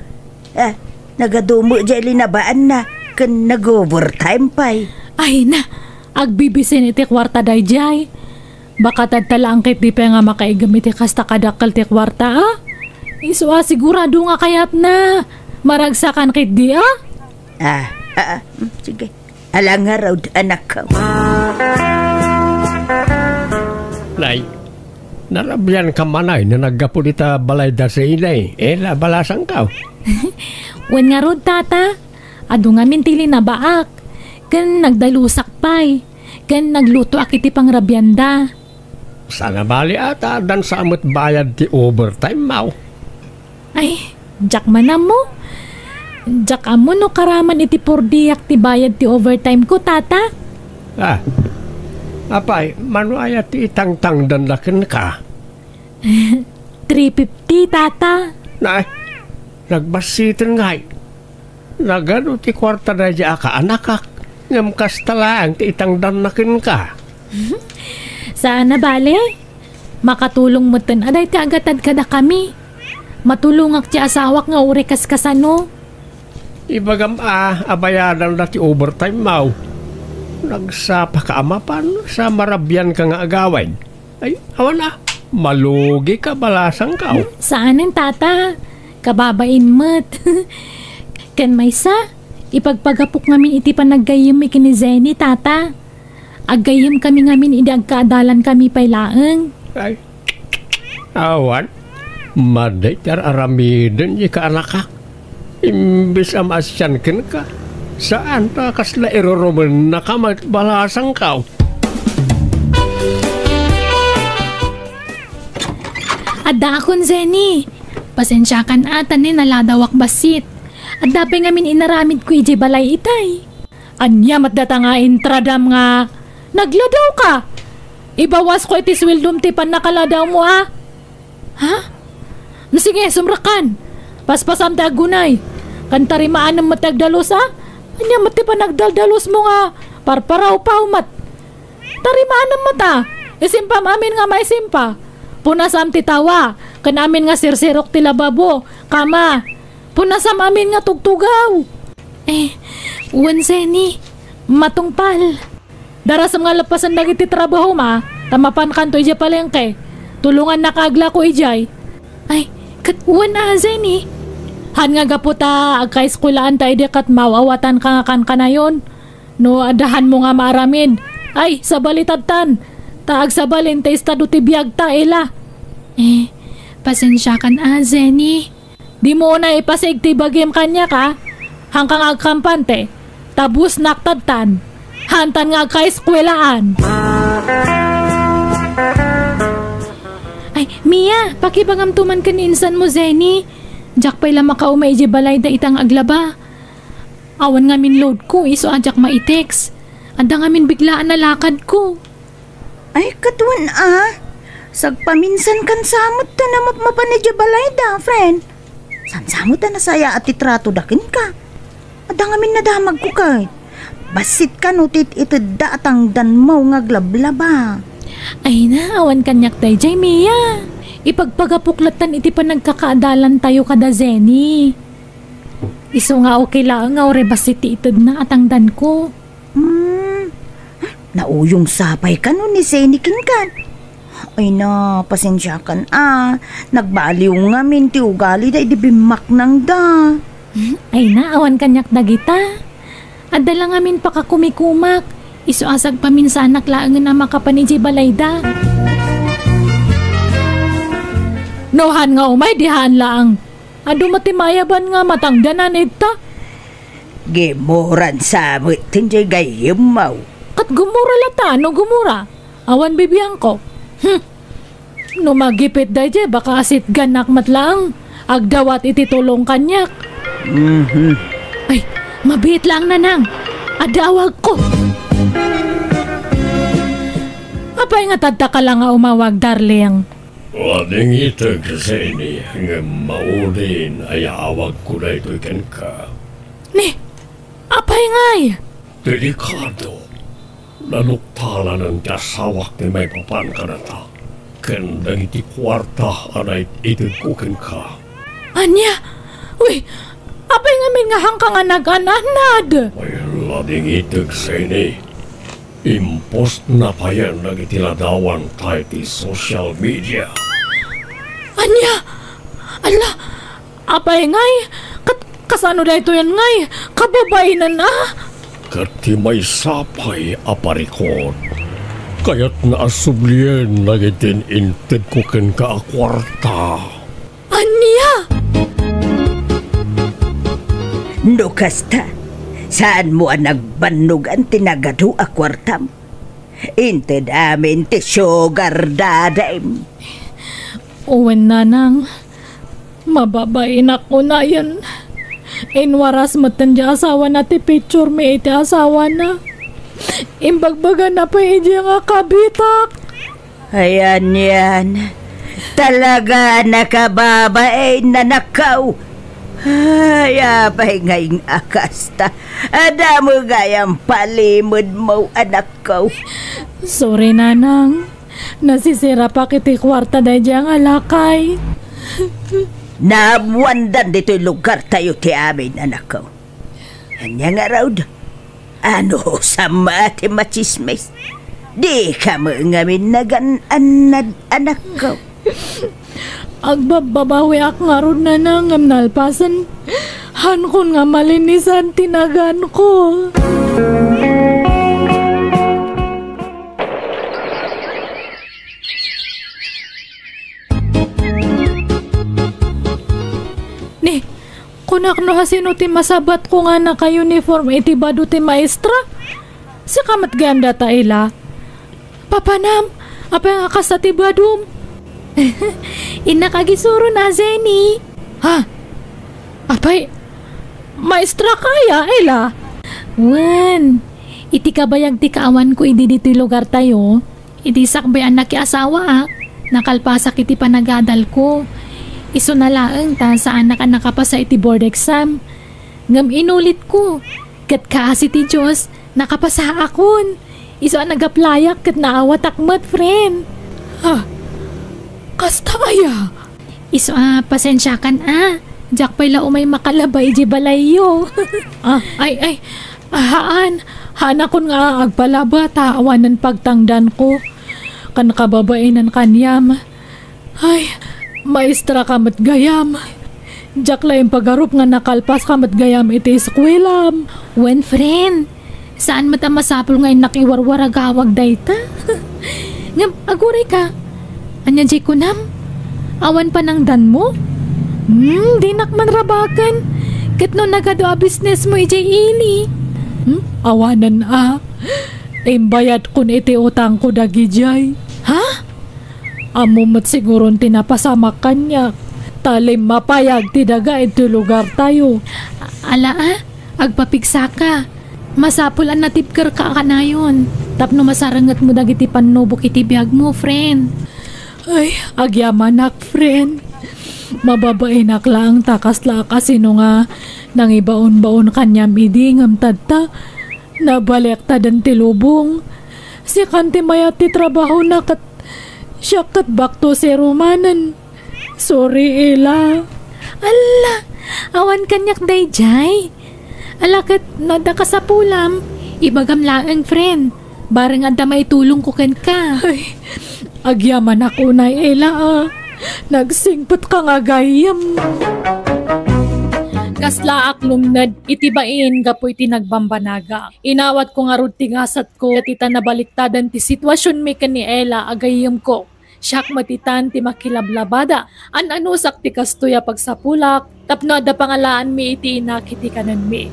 Ah, nagadumo jay linabaanna, ken nag-overtime pay. Ay na, agbibisin iti kuarta dayjay. Baka tadta laeng ket di pay nga makaigem iti kasta kadakkel ti kuarta, a? Isu a sigurado nga kayatna. Maragsakan ket di, a? Ah, ah, ah, mm, sige. Ala ngarud, anakko. Nay, narabian ka manay no naggapu dita balay da Zeni, ila, balasangko? Wen ngarud, tata. Adu ngamin ti linabaak. Ken nagdalusak pay. Ken naglutoak iti pangrabianda. Saan a bali a ta addan sa met bayad ti overtime mo. Ay, diak man ammo. Diak ammo no karaman iti purdiak ti bayad ti overtime ko, tata. Ah, apay, mano aya ti itangtangdanna kenka? Three fifty, tata. Nay, nagbassiten ngay. Nagadu ti kuarta daydi a kaanakak, ngem kasta laeng ti itangdanna kenka. Saan a bale? Makatulong metten a dayta agatad kadakami. Matulongak ti asawak nga uray kaskasano. Ibagam a, abayadanda ti overtime mo. Nagsapaka a mapan sa marabianka nga agawid. Ay, awan a, malugika, balasangko. Hmm, saanen, tata. Kababain met. Ken maysa, ipagpagapok ngamin iti panaggayyem ken ni Zeni, tata. Aggayyemkami ngamin idi agkaadalankami pay laeng. Ay, awan. Madi ti ar-aramiden di kaanakak. Imbes a maasian kenka, saan ta kasla irurumennaka met, balasangko. Addaakon, Zeni. Pasensiakan a, ta ni naladawak bassit. Adda pay ngamin inaramidko idiay balay itay. Ania met data nga intradam nga nagladawka? Ibawasko iti sueldom ti pannakaladaw mo, a? Ha? Sige, sumrekkan. Paspasam ti aggunay. Ken tarimaanem met ti agdalus, a? Ania met ti panagdaldalus mo nga parparawpaw met? Tarimaanem met, a? Isimpam amin nga maisimpa. Punasam ti tawa, ken amin nga sirsirok ti lababo, kama. Punasam amin nga tugtugaw. Eh, wen, Zeni, matungpal. Darasem nga leppasen dagiti trabahom, a, ta mapankanto idiay palengke. Tulongannaka aglako idiay. Ay, ket wen a, Zeni. Haan nga gapu ta agkaeskuelaan ta idi ket maaw-awatanka nga kankanayon. No adda hanmo nga maaramid, ay, sabali tattan. Ta agsabalin ti estado ti biagta, ila. Eh, pasensiakan a, Zeni. Dimo unay ipasig ti bagim kaniak, a? Haanka nga agkampante. Ta busnak tattan. Haantan nga agkaeskuelaan. Ay, Mia, pakibagamto man ken ni insan mo, Zeni. Diak pay la makaumay idiay balay dayta nga aglaba. Awan ngamin loadko, isu a diak maitext. Adda ngamin biglaan a lakadko. Ay, ket wen a. Sagpaminsankan sa met ta namapmapan idiay balayda, friend. Saan sa met ta nasayaat ti tratoda kenka? Adda ngamin nadamagko ket. Bassit kano ti it-itedda a tangdanmo nga aglablaba. Ay na, awan kaniak daydiay, Mia. Ipagpagapok lattan iti panagkakaadalantayo kada Zeni. Isu nga okay laeng nga uray bassit ti itedna a tangdanko. Hmm, nauyong sapay kano ni Zeni kenkan? Ay na, pasensiakan a. Nagbaliw ngamin ti ugalida idi bimmaknangda. Hmm, ay na, awan kaniak dagita. Adda la ngamin pakakumikumak. Isu a sagpaminsanak laengen a makapan idiay balayda. No haan nga umay, di haan laeng. Adu met ti mayaban nga matangdanan ita. Gimuran sa met ti gayyemmo. Ket gumura lata, no gumura. Awan bibiangko. Hmm. No magipit daydiay, baka asitganak met laeng. Agdawat iti tulong kaniak. Mhm. Ay, Mabiit lang, Nanang. Adda awagko. Apay nga tadta ka la nga umawag, darling? Wading itek, Zeni, ngem maudin a yaawagko daytoy kenka. Ni, apay ngay? Delikado. Nanuktalanen ti asawak ti maipapan kadata ken dagiti kuarta a naititedko kenka. Ania? Uy, apay ngamin nga hangka nga nagan-annad? Ay, ladingitek, Zeni. Impostna payen dagiti ladawanta iti social media. Ania? Ala, apay ngay? Kat-, kasano daytoyen ngay? Kababainan a? Ket ti maysa pay a parikut, kayatna a sublien dagiti intedko kenka a kuarta. Ania? No kasta, saanmo a nagbannogan ti nagadu a kuartam? Inted amin ti sugar daddy-m. Wen, Nanang, mababainak unayen. Inwaras metten ti asawana ti picture mi iti asawana. Imbagbagana pay idiay nga kabitak. Ay, anian. Talaga nakababain, anakko. Ay, apay ngay a kasta? Adda met gayam palimedmo, anakko. Sorry, Nanang. Nasisirapak iti kuarta daydiay nga lakay. Naammoandan ditoy lugartayo ti amin, anakko. Ania ngarud? Anusam a ti machismis? Dika met ngamin nagan-annad, anakko. Agbabbabawiak ngarud, Nanang, ngem nalpasen. Haankon nga malinisan ti naganko. Ni, kunak no asino ti masabatko nga naka-uniform iti bado ti maestra? Sika met gayam dayta, Ela? Papanam, apay nga kasta ti badom? Innak agisuron a, Zeni. Ha? Apay, maestra ka aya, Ela? Wen, iti kabayag ti kaawanko idi ditoy lugartayo, idi sakbay a nakiasawaak, nakalpasak iti panagadalko. Isuna laeng ta saanak a nakapasa iti board exam. Ngem inulitko, ket kaasi ti Dios, nakapasaakon. Isu a nagaplayak ket naawatak met, friend. Ha? Kasta aya? Isu a, pasensiakan a. Diak pay la umay makalaba idiay balayyo. Ah, ay, ay. Haan, haanakon nga agpalaba ta awanen pagtangdanko. Kan kababainan kaniam. Ay, maestra ka met gayam. Diak la impagarup nga nakalpas ka met gayam iti eskuelam. Wen, friend, saan met a masapul nga innak iwarwaragawag dayta. Ngem, aguray ka. Ania diay kunam? Awan panangdanmo? Hmm, dinak man rabaken. Ket no nagadu a businessmo idiay ili? Hmm, awanen a. Imbayadkon iti utangko dagidiay. Ha? Ammom met siguron ti napasamak kaniak, ta limmapayag ti daga iti lugartayo. Ala a, agpapigsaka. Masapul a natibkerka kanayon tapno masarengetmo dagiti pannubok iti biagmo, friend. Ay, agyamanak, friend. Mababainak laeng ta kaslaak a sino nga nangibaonbaon kaniam idi ngem tatta, nabaliktaden ti lubong. Sikan ti mayat ti trabahona ket siak ket back to zero manen. Sorry, Ela. Alla, awan kaniak daydiay. Ala ket no adda kasapulam, ibagam laeng, friend. Bareng adda maitulongko kenka. Ay, agyamanak unay, Ela, a. Nagsingpetka nga gayyem. Kaslaak lumned iti bain gapu iti nagbambanagak. Inawatko ngarud ti gasatko ket ita nabaliktadan ti situasionmi ken ni Ela a gayyemko. Siak met itan ti makilablabada. An-anusak ti kastoy a pagsapulak tapno adda pangalaanmi iti inak iti kanenmi.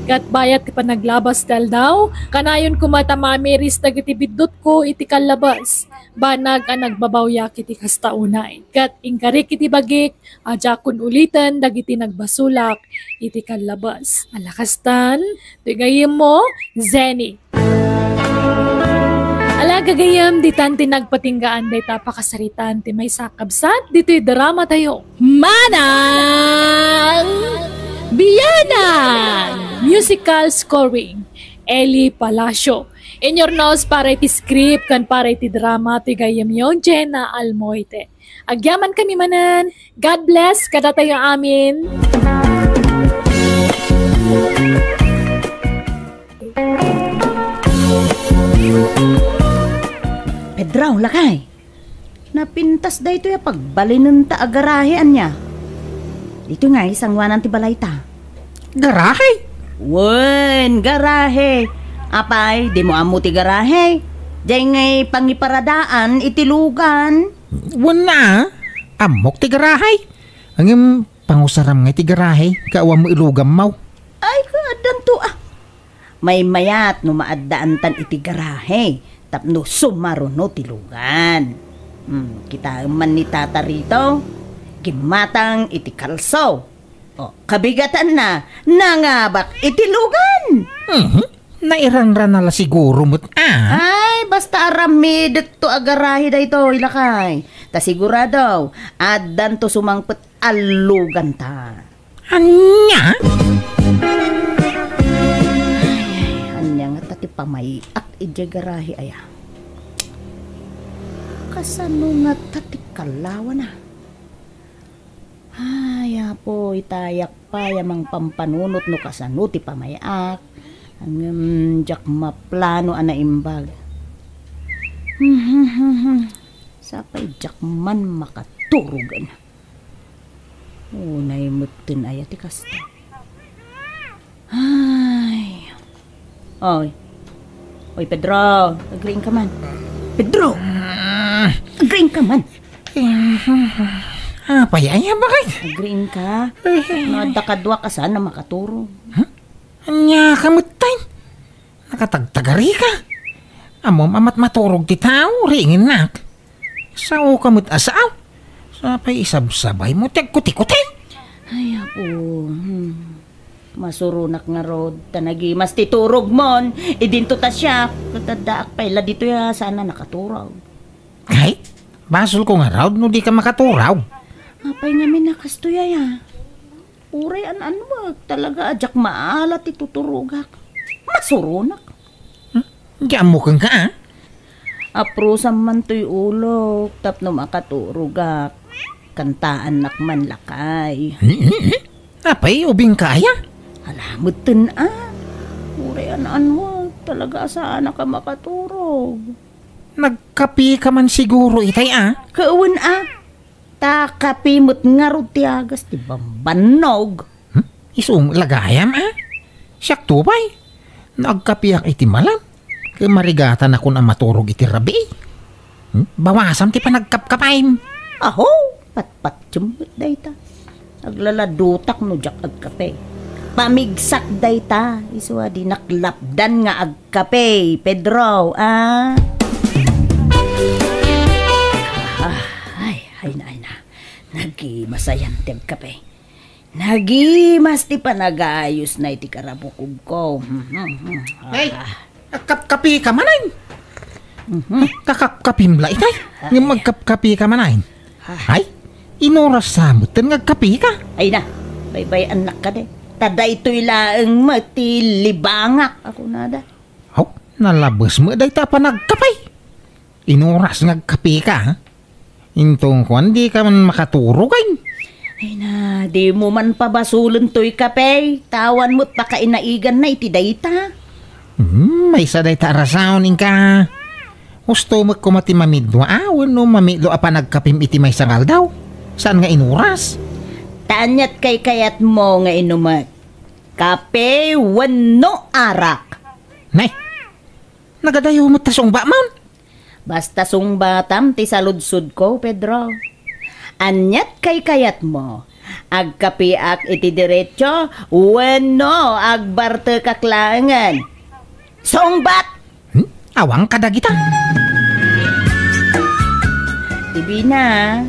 Ket bayat ti panaglabas ti aldaw, kanayon koma ta mamiris dagiti biddutko iti kallabas, banag a nagbabawyak iti kasta unay. Ket inkarik iti bagik a diakon uliten dagiti nagbasolak iti kallabas. Ala kastan, ti gayyemmo, Zenny. Ala gagayyem, ditan ti nagpatinggaan dayta a pakasaritaan ti maysa a kabsat ditoy drama tayo. Manang Bianang! Musical scoring, Eli Palacio. Inyurnos para iti script ken para iti drama ti gayyemyo, Jenna Almoite. Agyamankami manen. God bless kadatayo amin. Pedro, lakay. Napintas daytoy a pagbalinenta a garahe, ania? Ditoy nga, sanguanan ti balayta. Garahe? Wen, garahe. Apay, dimo ammo ti garahe? Diay ngay pangiparadaan iti lugan. Wen na, ammok ti garahe. Ngem pangusaram ngay ti garahe, ket awan met lugammo. Ay, kaaddanto, ah. Maymayat no maaddaantan iti garahe tapno sumaruno ti lugan. Hmm, kitaem man ni Tata Rito, gimmatang iti kalso. O, kabigatanna, nangabak iti lugan. Mhm. Nairanrana la siguro met, ah. Ay, basta aramidekto a garahe daytoy, lakay. Ta sigurado, addanto sumangpet a luganta. Ania? Ay, ay, ania ngata ti pamay-ak idiay garahe aya? Kasano ngata ti kallawana? Ay, Apo, itayak pay a mangpampanunot no kasano ti pamay-ak. Ngem diak maplano a naimbag. Sapay diak man makaturogen. Unay metten aya ti kasta. Ay. Oy. Oy, Pedro, agriingka man. Pedro! Agriingka man. Apay aya, bakit? Agriingka. No adda kaduak a saan a makaturog. Huh? Ania ka metten? Nakatagtagari ka. Ammom a matmaturog ti tao, riingennak. Sao ka met a sao. Sapay isabsabay mo ti agkuti-kuti. Ay, Apo. Hmm. Masuronak ngarud, ta nagimas ti turogmon. Idinto ta siak, ket addaak pay la ditoy a saan a nakaturog. Ay, basol ko ngarud no di ka makaturog. Apay ngamin a kastoy aya? Uray an-anwek, talaga a diak maala ti tuturogak. Masuronak. Hmm? Di ammo kenka, ah? Aprusam man toy ulok tapno makaturogak. Kantaannak man lakay. Hmm, hmm, hmm. Apay, ubingka aya? Ala, metten, ah. Uray an-anwek, talaga a saanak a makaturog. Nagkape ka man siguro itay, ah? Kawen, ah. Ta kape met ngarud ti agas ti bambannog. Hmm? Isu met la gayam, a? Siakto pay. No agkapeak iti malam, ket marigatanakon a maturog iti rabii. Hmm? Bawasam ti panagkapkapem. Aho, patpatiem met dayta. Aglaladutak no diak agkape. Pamigsak dayta, isu a dinak lapdan nga agkape, Pedro, a? Ah, ay, ay na, ay na. Nagimas ayan ti agkape. Nagimas ti panagayos na iti karabukobko. Hey, ah, agkapkapi ka manen. Mhm. Kakapkapim la itay. Ah, ngem ay. Agkapkapi ka manen. Ah. Ay, inuras sa met ten nga agkapi ka. Ay na, baybay-annak kadi. Ta daytoy laeng met ti libangak, a kunada. Haw, nalabes met dayta a panagkapi. Inuras nga agkapi ka, ha? Inton kuan, di ka man makaturog, ay. Ay na, di mo man pabasolen toy kape. Tawan mo't pakainaigan na iti dayta. Hmm, maysa dayta a rason, inka. Gusto met koma ti mamidua, a, wenno mamidua a panagkapim iti maysa nga aldaw. Saan nga inuras? Ta ania't kaykayat mo nga inumek? Kape wenno arak? Nay, nagadayo met ta sungba man. Basta sungbatam ti saludsodko, Pedro. Ania't kaykayatmo? Agkapiak iti diretso wenno agbartekak laengen? Sungbat! Hmm? Awan kadagita. Dibina,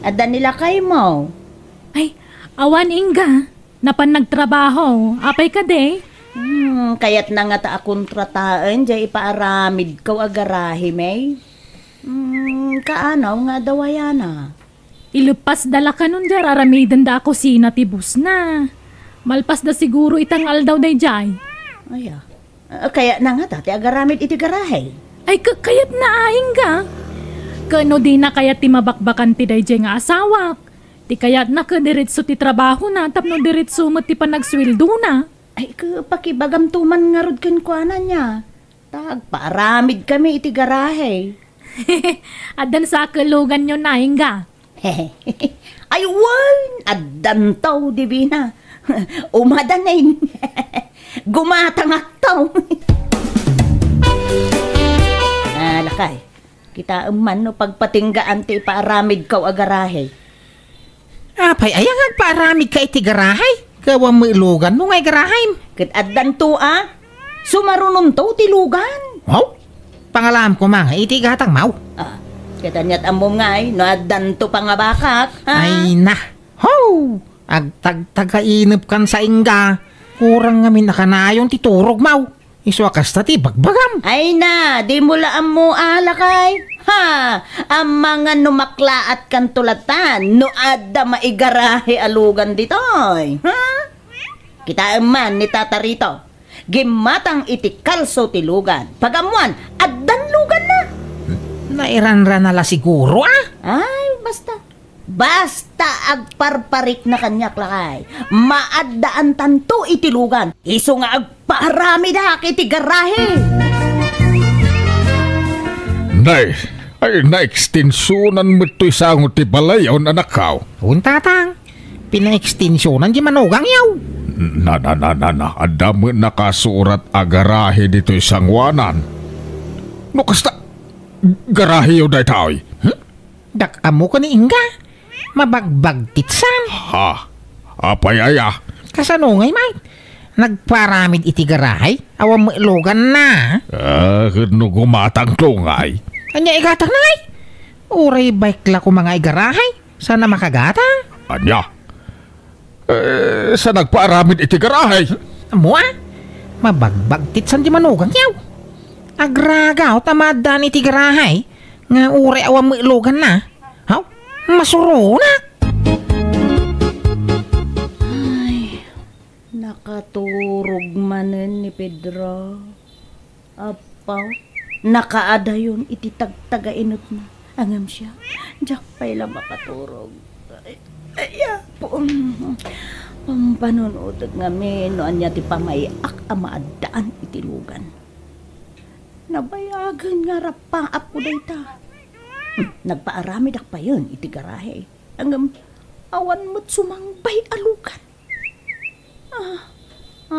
adda ni lakaymo? Ay, awan, Inga. Napan nagtrabaho. Apay kadi? Hmm, kayatna ngata a kontrataen diay ipaaramidko a garahe, May. Hmm, kaano nga adda wayana? Ileppasda la kanon diay ar-aramidenda a kusina ti bossna. Malpasda siguro ita nga aldaw daydiay. Aya. Ah, kayatna ngata ti agaramid iti garahe? Ay, ka-, kayatna, Inga. Ket no dina kayat ti mabakbakan ti daydiay nga asawak, ti kayatna ket diretso ti trabahona tapno diretso met ti panagsueldona. Ay, ket pakibagamto man ngarud kenkuana nia. Ta agpaaramidkami iti garahe. Addan sa a keluganyo, Inga. Ay, wen, addanto, Dibina. Umadanin. Gumatangakto. Ah, lakay. Kitaem man no pagpatinggaan ti ipaaramidko a garahe. Apay aya nga agpaaramidka iti garahe? Gawan met luganmo nga igarahem. Ket addanto a, sumarunonto ti lugan. Wow! Pangalaam koma nga iti gatangmo. Ah, ket aniat ammom ngay no addanto pangabakak, ha? Ay na. Ho! Agtagtagainepkan sa Inga. Kurang ngamin a kanayon ti turogmo. Isu a kasta ti ibagbagam. Ay na, dimo la ammo a lakay. Ha! Amangan no maklaatkanto latta no adda maigarahe a lugan ditoy. Ha? Kitaem man ni Tata Rito. Gimmatang iti kalso ti lugan. Pag-ammoan, addan luganna. Nairanrana la siguro, a? Ay, basta. Basta agparparikna kaniak, lakay, maaddaantanto iti lugan. Isu nga agpaaramidak iti garahe. Nay, ay, naekstensionan met toy sango ti balayo, anakko. Wen, tatang. Pinaekstensionan ti manugangyo. Na, na, na, na, na. Adda met nakasurat a garahe ditoy sangoanan. No kasta, garaheyo daytoy. Hmm? Diak ammo ken ni Inga. Mabagbagtitsan. Ha? Apay aya? Kasano ngay, Mike? Nagpaaramid iti garahe? Awan met luganna. Ah, ket no gumatangto ngay? Ania igatangna ngay? Uray bike la koma nga igarahe. Saan a makagatang? Ania? Eh, sa nagpaaramid iti garahe? Ammo a? Mabagbagtitsan ti manugangyo. Agragaw ta maaddaan iti garahe nga uray awan met luganna. Haw? Masuronak! Ay, nakaturog manen ni Pedro. Apo, nakaadayon iti tagtagainepna. Ngem siak, diak pay la makaturog. Ay, ay, Apo, pampanunotek ngamin no ania ti pamay-ak a maaddaan iti lugan. Nabayagen nga rappaapko dayta. Hmm, nagpaaramidak payen iti garahe. Ngem awan met sumangbay a lugan. Ah,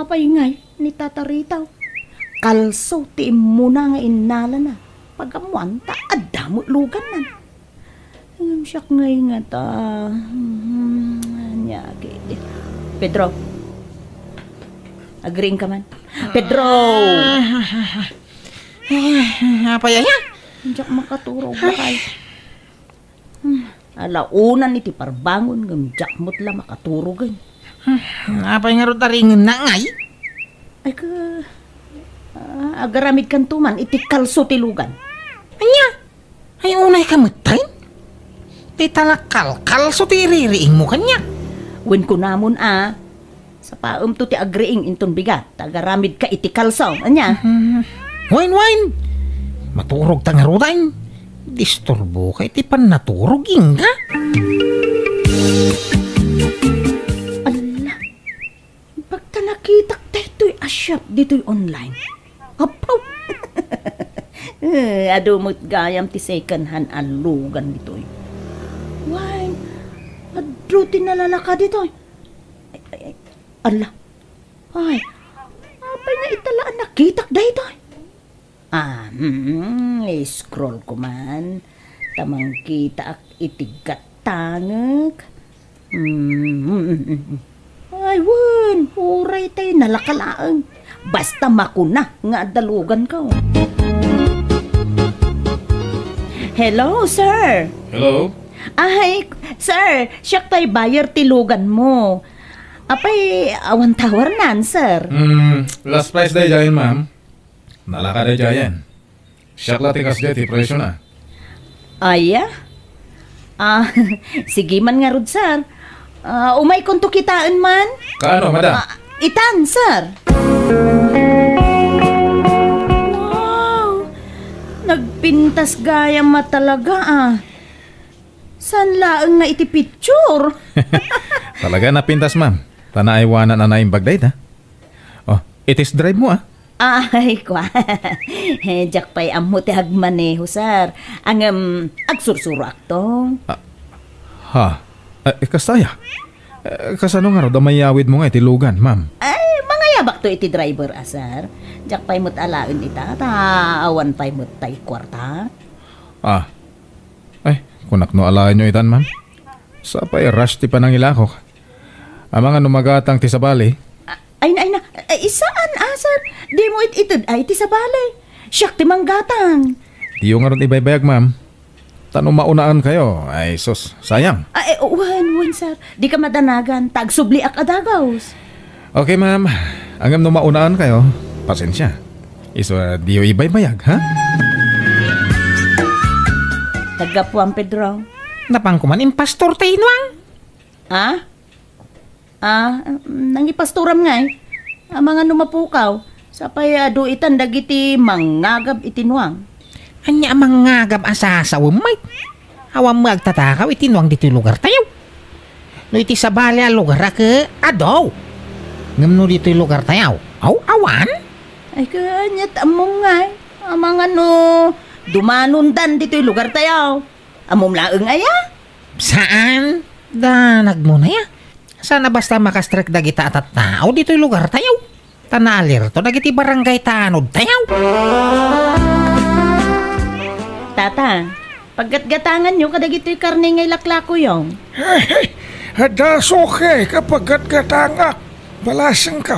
apay ngay ni Tata Ritaw? Kalso ti immuna nga innalana. Pag-ammoan ta adda met lugannan. Ngem siak ngay ngata, hmm, ania ket. Pedro. Agriingka man. Pedro! Ah, apay aya? Diak makaturog, ay. Hmm, alaonan iti parbangon ngem diak met la makaturogen. Hmm, apay ngarud a ringenna ngay? Ay ka, ah, agaramidkanto man iti kalso ti lugan. Ania? Ay, unayka metten? Ti talakalkalso ti iririingmo kaniak. Wen kunamon a, sapaemto ti agriing inton bigat, ta agaramidka iti kalso. Ania? Mhm. Wen, wen! Maturogta ngaruden. Disturboka iti pannaturog, Inga. Ala, bagta nakitak daytoy a shop ditoy online. Apo! Eh, adu met gayam ti second hand a lugan ditoy. Wen, adu ti nalalaka ditoy. Ay, ay, ay. Ala. Ay, apay nga ita la a nakitak daytoy? Ah, hmm, scroll ko man. Ta mangkitaak iti gattangek. Mm. Ay, wen, uray tay nalaka laeng. Basta makuna nga adda luganko. Hello, sir. Hello? Ay, sir, siak tay buyer ti luganmo. Apay, awan tawarnan, sir? Mm, last price daydiayen, ma'am. Nalaka daydiayen. Siak la ti kasdiay ti presyo na. Aya? Ah, sige man ngarud, sir. Ah, umaykonto kitaen man? Kaano, madam? Ah, itan, sir. Wow! Nagpintas gayam a talaga, ah. Saan laeng nga iti picture? Talaga napintas, ma'am. Ta naaywanan a naimbag dayta. Oh, i-test drive mo, ah. Ay, kwa. Eh, diak pay ammo ti agmaneho, sir. Ngem, agsursuroakto. Ah, ha? Eh, kasta aya? Eh, kasano ngarud a mayawid mo nga iti lugan, ma'am? Ay, mangayabakto iti driver a, sir. Diak pay met alaen ita, ta awan pay met tay kuarta. Ah. Ay, kunak no alaenyo itan, ma'am. Sapay rush ti panangilakok. Amangan no magatang ti sabali. Ay na, ay na. Ay, saan, ah, sir? Dimo it-ited ay ti sabali. Siak ti manggatang. Diyo ngarud ibaybayag, ma'am. Ta no maunaankayo, ay sus, sayang. Ay, wen, wen, sir. Dika madanagan, ta agsubliak a dagus. Okay, ma'am. Ngem no maunaankayo, pasensia. Isu a diyo ibaybayag, ha? Naggapuam, Pedro. Napanko man impastor ti inuang. Ha? Ah, nangipastoram ngay? Amangan no mapukaw, sapay adu itan dagiti mangngagab iti nuang. Ania a mangngagab a sasawem met? Awan met agtatakaw iti nuang ditoy lugartayo. No iti sabali a lugar a ke, adu. Ngem no ditoy lugartayo, aw, awan? Ay, kaniat ammom ngay? Amangan no dumanondan ditoy lugartayo. Ammom laeng aya? Saan? Danagmo na ya. Saan a basta makastrek dagita a tattao ditoy lugartayo. Ta naalerto dagiti barangay tanodtayo. Tata, paggatgatanganyo kadagitoy karne nga ilaklakoyo. Ay, adda suke ka paggatgatangak. Balasengko.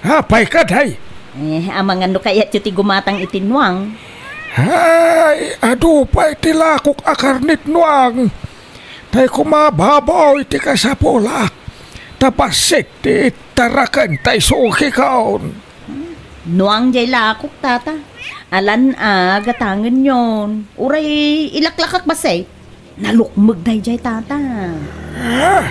Apay kadi? Eh, amangan no kayatyo ti gumatang iti nuang. Ay, adu pay ti lakok a karne ti nuang. Tay kumababaw iti kasapulak. Ta bassit ti ittaraken tay sukikon. Nuang jay lakok, tata. Alan a gatangenyon. Uray ilaklakak bassit. Nalukmeg dayjay, tata. Ah,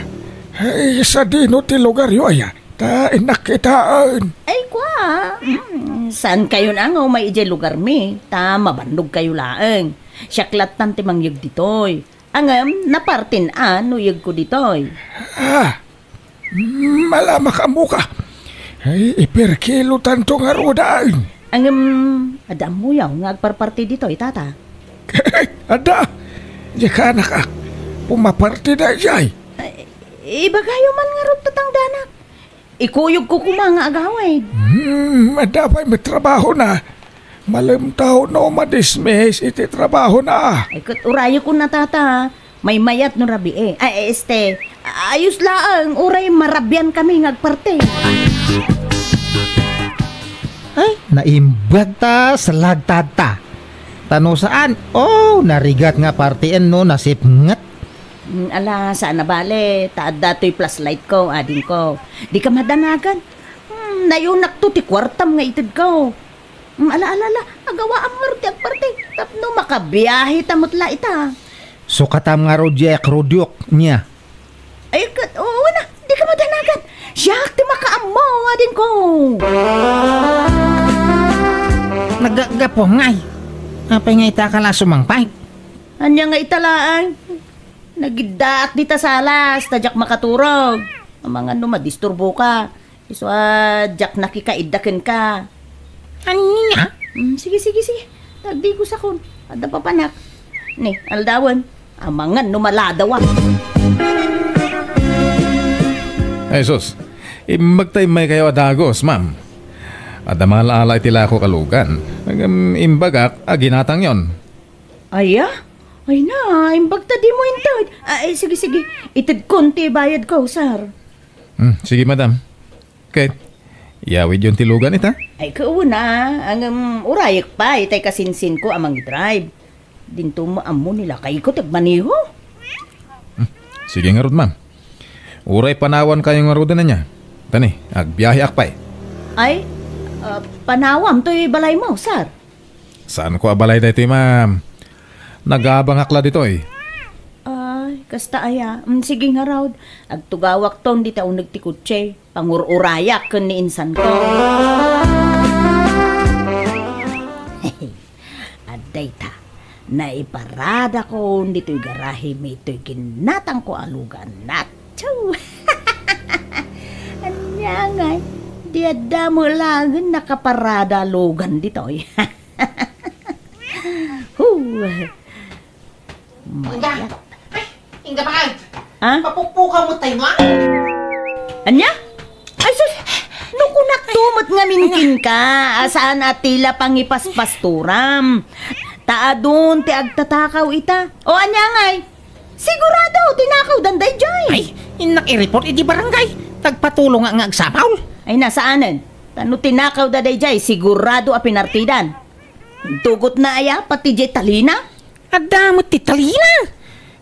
ay, sadino ti lugaryo aya? Ta innak kitaen. Ay, kua. Mm, saankayon a nga umay idiay lugarmi, ta mabannogkayo laeng. Siak lattan ti mangyeg ditoy. Ngem, napartin a no yegko ditoy. Ah, mm, ala, makaammoka. Ay, iperkilotanto ngaruden. Ngem, adda ammoyo nga agparparti ditoy, tata? Adda. Diay kanak a pumaparti dayjay. Ay, ibagayo man ngarud ta tangdanak. Ikuyogko koma nga agawid. Hmm, adda pay met trabahona. Malem ta no madismiss iti trabahona. Ay, ket urayekon a, tata. Maymayat no rabii. Ay, este, ayos laeng, uray marabian kami nga agparti. Ay, naimbag ta, salagtad ta. Ta no saan, oh, narigat nga partien no nasipnget. Mm, ala, saan a bale, ta adda toy flashlight ko, adingko. Dika madanagan. Hmm, nayunakto ti kuartam nga itedko. Mm, ala, ala, ala, agawaam ngarud ti agparti tapno makabiahe ta met la ita. Sukatam ngarud diay akrudiok, nia. Ay, ket, oo na, dika madanagan. Siak ti makaammo, adingko. Naggapuam ngay. Apay nga ita ka la sumangpet? Ania nga ita laeng? Nagiddaak dita salas, ta diak makaturog. Amangan no madisturboka. Isu a diak nakikaidda kenka. Ania? Mm, sige, sige, sige. Tagdigosakon. Adda papanak. Ni, aldawen. Amangan no maladawa. Ay, sus. Imbag ta immaykayo a dagus, ma'am. Adda maala-ala iti lakok a lugan. Ngem imbagak a ginatangyon. Aya? Ay na, imbag ta dimo inted. Ay, sige, sige. Itedkon ti bayadko, sir. Hmm, sige, madam. Ket, iyawidyon ti lugan ita? Ay, kauna, ngem urayek pay, tay kasinsinko a mangidrive. Dinto mo ammo ni lakayko ti agmaneho. Hmm, sige ngarud, ma'am. Uray panawankayo ngaruden ania. Tani, agbiaheak pay. Ay, ah, panawam toy balaymo, sir. Saanko a balay daytoy, ma'am. Nagabangak la ditoy. Ay, kasta aya. Mm, sige ngarud. Agtugawakton dita uneg ti kotse. Pangur-urayak ken ni insanko. Adda ita. Naiparadakon ditoy garahe mi toy ginnatangko a lugan. Atsu! Ania ngay, di adda met laengen nakaparada a lugan ditoy. Huh. Inda. Mayat. Ay, inda pa. Ha? Papukpukaw mo tayo, ha? Ania? Ay, sus! No kunakto met ngamin kenka, a saan a ti la pangipaspasturam. Ta adun ti agtatakaw ita. O, ania ngay? Sigurado, tinakawdan daydiay. Ay, innak i-report iti barangay. Tagpatulong nga, nga agsapaw. Ay, na, saanen. Ta no tinakawda daydiay, sigurado a pinartidan. Intugotna aya, pati diay talina? Adda met ti talina.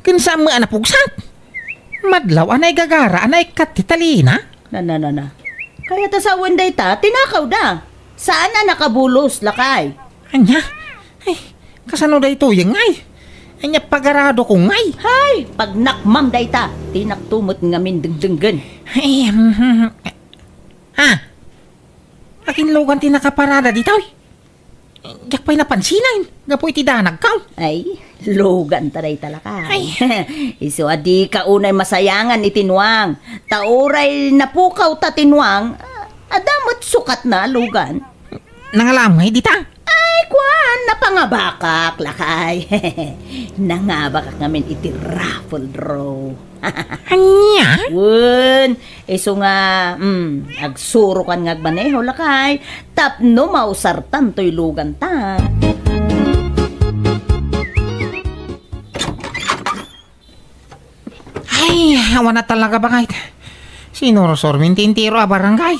Ken saan met a napugsat. Madlaw a naigagara a naikkat ti talina. Na, na, na, na. Kayat a sawen dayta, tinakawda. Saan a nakabulos, lakay. Ania? Ay, kasano daytoy, ngay? Ania pagaradokon, ngay? Hay, pagnakmam dayta. Dinakto met ngamin dengdenggen. Ay, hmm, hmm, hmm. Ha? Akin lugan ti nakaparada ditoy? Diak pay napansinan, gapu iti danagko. Ay, lugan ta dayta, lakay. Ay. Isu a dika unay masayangan iti nuang. Ta uray napukawta ti nuang, adda met sukatna a lugan. Nangalam ngay dita? Ay, kuan, napangabakak, lakay. Nangabakak ngamin iti raffle draw. Ania? Wen, isu nga, mm, agsurokan nga agmaneho, lakay, tapno mausartan toy luganta. Ay, awan a talaga, bangay. Sinursurmi ti entero a barangay.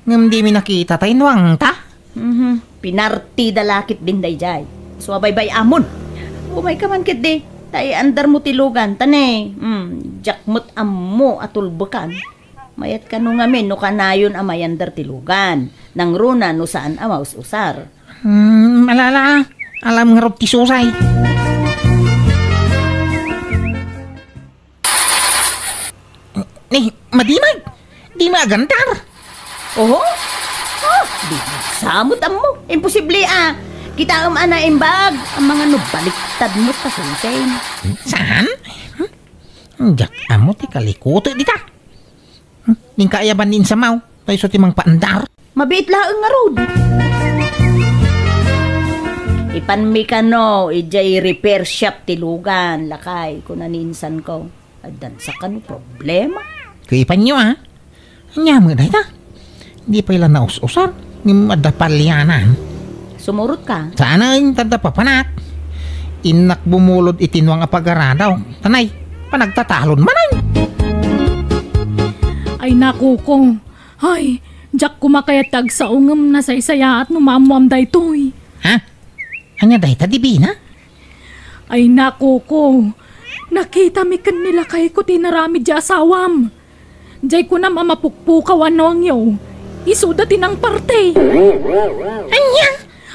Ngem dimi nakita tay nuangta. Mhm. Pinartida la ketdin daydiay. Isu a baybay-amon. Umayka man ketdi. Ta iandarmo ti lugan. Ta ne, mm, diak met ammo a tulbekan. Mayat kano ngamin no kanayon a mayandar ti lugan. Nangruna no saan a maus-usar. Hmm, alala, alam ngarud ti susay. Ni, madimag! Di maagandar! Oho? Ah, di samot ammo. Imposible, ah. Kitaem a naimbag. Ang mga nubaliktad mo ta, Sensei. Saan? Hmm? Diak ammo ti kalikuto dita. Hmm? Ning kaayaban ni insamaw. Tay isu ti mangpaandar. Mabiit laeng ngarud. Ipanmi kano, idiay repair shop ti lugan, lakay, kuna ni insanko. Addan sa kano problema? Kuipanyo, ah. Ania met dayta? Di pay la naus-usar, ngem adda palianan. Sumurot ka. Saan a inta adda papanak. Innak bumulod iti nuang a pagaradaw. Tanay, panagtatalon manen. Ay, nakuko. Ay, diak koma kayat ti agsao ngem nasaysayaat no maammoam daytoy. Ha? Ania dayta, Divina? Ay, nakuko. Nakitami ken ni lakayko ti inaramid ti asawam. Diay kunam a mapukpukaw a nuangyo. Isuda ti nangparti. Ania?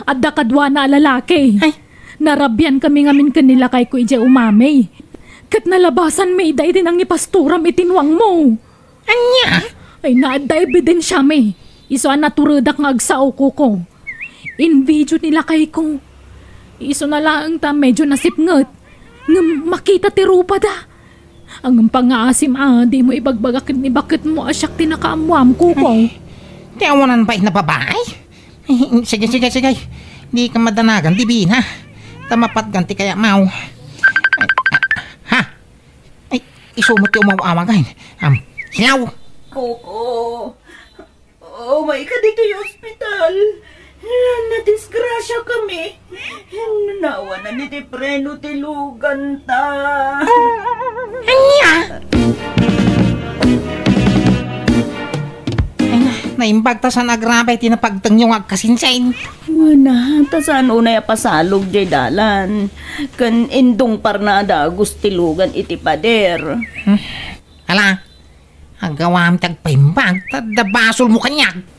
Adda kaduana a lalaki. Ay. Narabiankami ngamin ken ni lakayko idiay umami. Ket nalabasanmi ida iti nangipasturam iti nuangmo. Ania? Ay, naadda ebidensiami. Isu a naturedak nga agsao, kuko. In-video ni lakayko. Isuna laeng ta medyo nasipnget. Ngem makita ti rupada. Ngem pangngaasim a, dimo ibagbaga ken ni baketmo a siak ti nakaammoam, kuko. Ay, ti awanan pay a babae? Ay, sige, sige, sige. Dika madanagan, Divina. Ta mapatgan ti kayatmo. Ay, ah, ha? Ay, isu met ti umaw-awag, ay. Am, hello? Kuko. Umayka ditoy ospital. Nadisgrasiakami. Nawanan iti preno ti luganta. Ania? Ay na, naimbag ta saan agrabay ti napagtengyo nga agkasinsin. Wen a, ta saan unay a pasalog jay dalan. Ken indungparna a dagus ti lugan iti pader. Hmm. Ala, agawam ti agpaimbag, ta adda basolmo kaniak.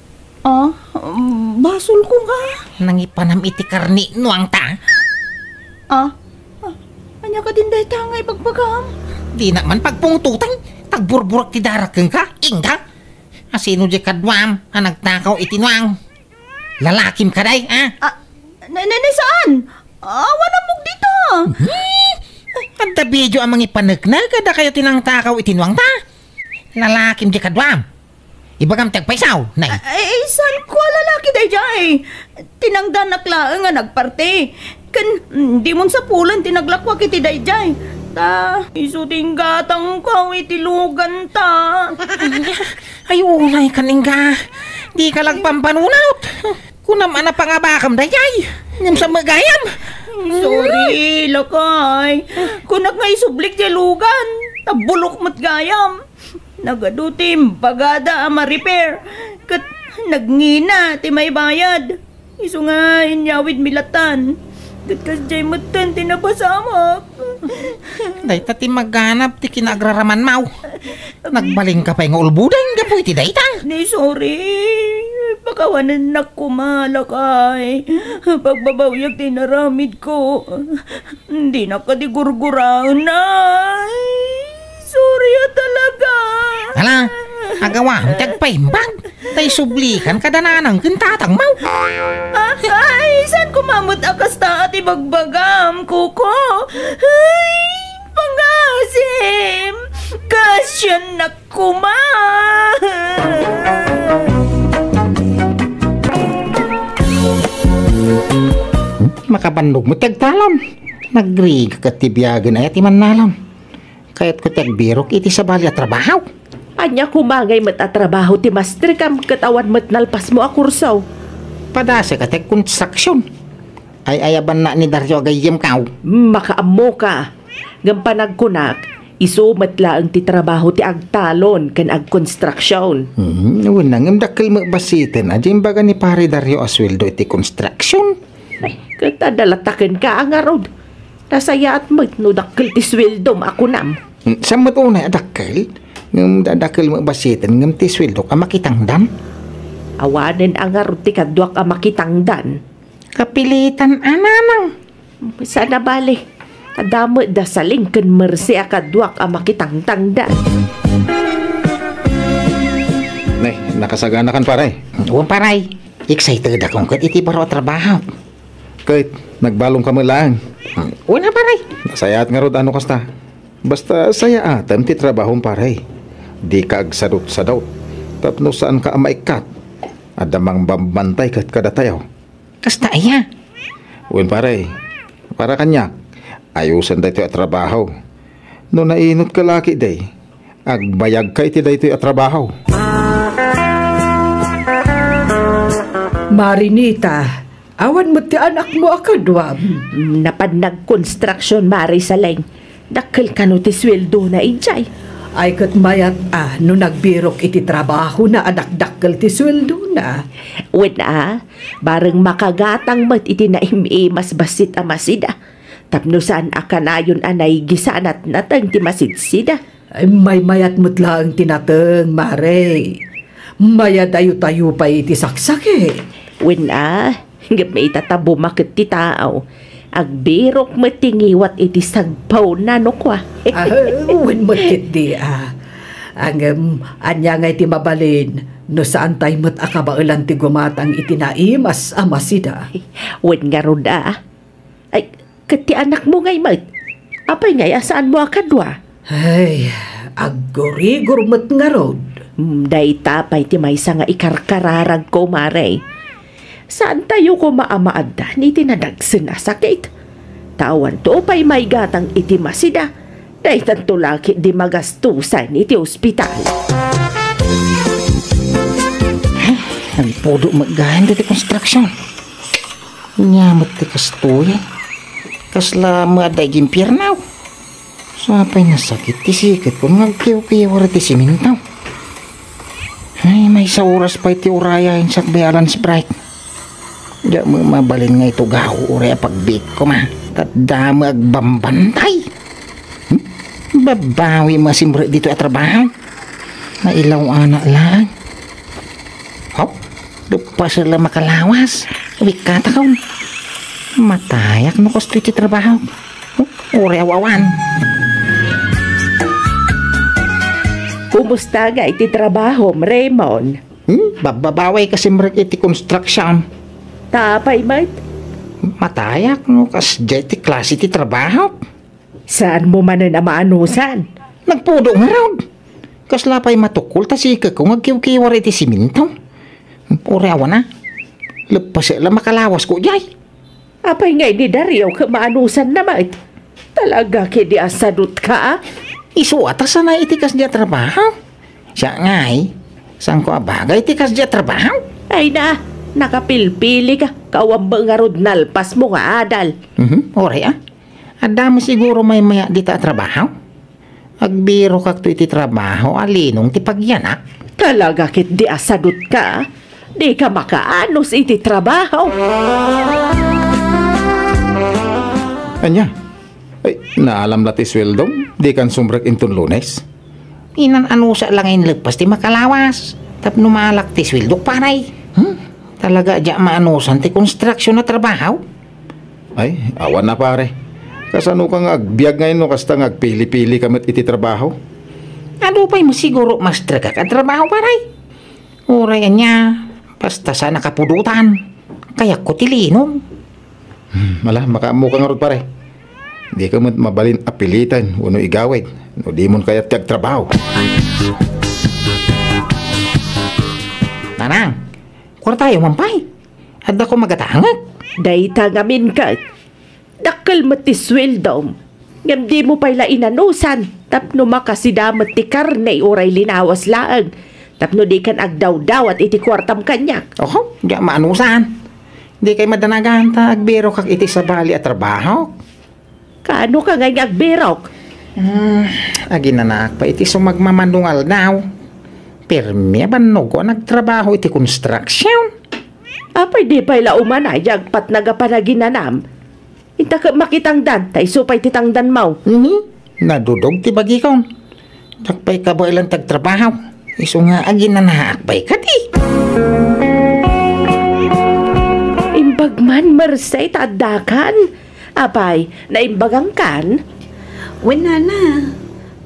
Ah, basolko nga? Nangipanam iti karni nuangta. Ah, ah, ania kadin dayta nga ibagbagam? Dinak man pagpungtotan, ta agburburak ti darak kenka, Inga. Asino di kaduam a nagtakaw iti nuang? Lalakim kadi, a? Ah, ne, ne, ne, saan? Awan ammok dita. Hmm? Adda video a mangipaneknek kadakayo ti nangtakaw iti nuangta. Lalakim di kaduam. Ibagam ti agpayso, nay. Ay, ay, saan ko a lalaki daydiay? Tinangdanak laeng nga nagparte. Ken, mm, dimon sapulen ti naglakuak iti daydiay. Ta, isu ti inggatangko iti luganta. Ay, unay ka, Inga. Dika lagpampanunot. Kunam a napangabakam daydiay. Ngem sa met gayam. Sorry, lakay. Kunak nga isublik ti lugan. Ta bulok met gayam. Nagadu ti imbagada a ma-repair. Ket nagngina ti maibayad. Isu nga inyawidmi latan. Ket kasdiay metten ti napasamak. Dayta ti maganab ti kinaagraramanmo. Nagbalinka pay nga ulboden gapu iti dayta. Ni sorry. Pakawanennak koma, lakay. Pagbabawiak ti inaramidko. Dinak kadi gurguraen, ay. Sorry a talaga. Ala, agawam ti agpaimbag. Ta isublikan kada nanang ken tatangmo. Ay, saan koma met a kasta ti bagbagam, Kuko? Ay, pangasim! Kasiannak koma! Makabannog met ti agtalon. Nagrigat ket ti biagen aya ti mannalon. Kayatko ti agbirok iti sabali a trabaho. Ania koma ngay met a trabaho ti masterkam ket awan met nalpasmo a kurso? Padasek a ti agkonstruksion. Ay-ayabanna ni Dario a gayyemko. Makaammoka. Ngem panagkunak, isu met laeng ti trabaho ti agtalon ken agkonstruksion. Hmm, wen a, ngem dakkel met bassiten a di imbaga ni Pare Dario a sueldo iti konstruksion. Ay, ket adda latta kenka a ngarud. Nasayaat met no dakkel ti sueldom a kunam. Hmm, saan met unay a dakkel? Ngem da-, dakkel met bassiten ngem ti sueldok a makitangdan. Awanen a ngarud ti kaduak a makitangdan. Kapilitan a nanang. Saan a bale. Adda met da Saling ken Mercy a kaduak a makitangtangdan. Nay, nakasaganakan, pare. Wen, pare. Excited ako ket iti baro a trabaho. Ket, nagbalongka met laeng. Wen a, pare. Nasayaat ngarud a no kasta. Basta sayaatem ti trabahom, pare. Dika agsadutsadut. Tapno saanka a maikkat. Adda mangbabantay ket kadatayo. Kasta aya? Wen, pare. Para kaniak, ayosen daytoy a trabaho. No nainot ka laki, day, agbayagka iti daytoy a trabaho. Marinita, awan met ti anakmo a kaduam? Napan nagkonstruksion, Mari Saleng. Dakkel kano ti sueldona idiay? Ay, ket mayat a no nagbirok iti trabahona a dakdakkel ti sueldona. Wen a, bareng makagatang met iti naim-imas bassit a masida. Tapno saan a kanayon a naigisanat nateng ti masidsida. Ay, maymayat met laeng ti nateng, Mare. Mayadayo-tayo pay iti saksakit. Wen a, ngem ita ta bumaket ti tao, agbirok met ti ngiwat iti sagpawna no kua. Ah, wen met ketdi, a. Ngem, ania ngay ti mabalin no saantay met a kabaelan ti gumatang iti naimas a masida? Wen ngarud a. Ay, ket ti anakmo ngay met? Apay ngay a saanmo a kadua? Ay, aggurigor met ngarud. Hmm, dayta pay ti maysa nga ikarkararagko, Mare. Saantayo koma a maaddan iti nadagsen a sakit. Ta awanto pay maigatang iti masida. Daytanto la ketdi magastusan iti ospital. Ay, nagpudo met gayam daytoy konstruksion. Ania met ti kastoy, eh. Kasla met adda idiay impierno. Sapay nasakit ti siketko nga agkiwkiwar iti simento. Ay, maysa oras pay ti urayaen sakbay a lunch break. Diak met mabalin nga itugaw uray a pagbiit koma. Tadda met agbambantay. Hmm? Babawi met a simrek ditoy a trabaho. Nailaw-anak laeng. Hop, leppasek la makalawas. Wikkatakon. Matayak no kastoy ti trabaho. Uray aw-awan. Kumusta ngay ti trabahom, Raymond? Hmm? Bababawi ka simrek iti construction. Ta apay met? Matayak no kasdiay ti klase ti trabaho. Saanmo manen a maanusan? Nagpudo ngarud. Kasla pay matukol ta siketko nga agkiwkiwar iti simento. Uray awan a. Leppasek la makalawasko diay. Apay ngay ni Dario ket maanusanna met? Talaga ketdi a sadutka, a? Isu a ta sanay iti kasdiay a trabaho. Siak ngay, saanko a bagay ti kasdiay a trabaho. Ay na, nakapilpilika, awan met ngarud nalpasmo nga adal. Mhm, uray a. Adda met siguro maymayat dita a trabaho. Agbirokakto iti trabaho a linong ti pagyanak. Talaga ketdi a sadutka, a? Dika makaanus iti trabaho. Ania? Ay, naalam la ti sueldom? Dikan sumrek inton Lunes? Inan-anusak la nga inleppas ti makalawas tapno maalak ti sueldok, pare. Hmm? Talaga a diak maanusan ti konstruksion a trabaho? Ay, awan a, pare. Kasanoka nga agbiag ngay no kasta nga agpili-pilika met iti trabaho? Adu pay met siguro maestrekak a trabaho, pare. Uray ania, basta saan a kapudotan. Kayatko ti linong. Hmm, ala, makaammoka ngarud, pare. Dika met mabalin a piliten wenno igawid no dimon kayat ti agtrabaho. Nanang, kuartayo man pay. Addako magatangek. Dayta ngamin ket. Dakkel met ti sueldom. Ngem dimo pay la inanusan tapno makasida met ti karne uray linawas laeng tapno dikan agdawdawat iti kuartam kaniak. Oho, diak maanusan. Dikay madanagan ta agbirokak iti sabali a trabaho. Kaanoka ngay nga agbirok? Hmm, aginanaak pay iti sumagmamano nga aldaw. Permi a bannogko a nagtrabaho iti construction. Apay di pay la umanay ti agpatnag a panaginanam? Inta ket makitangdan, ta isu pay ti tangdanmo. Mhm. Nadudog ti bagikon. Diak pay kabaelan ti agtrabaho. Isu nga aginanaak pay kadi. Imbag man, Merced, ta addakan. Apay, naimbagangkan? Wen, nana.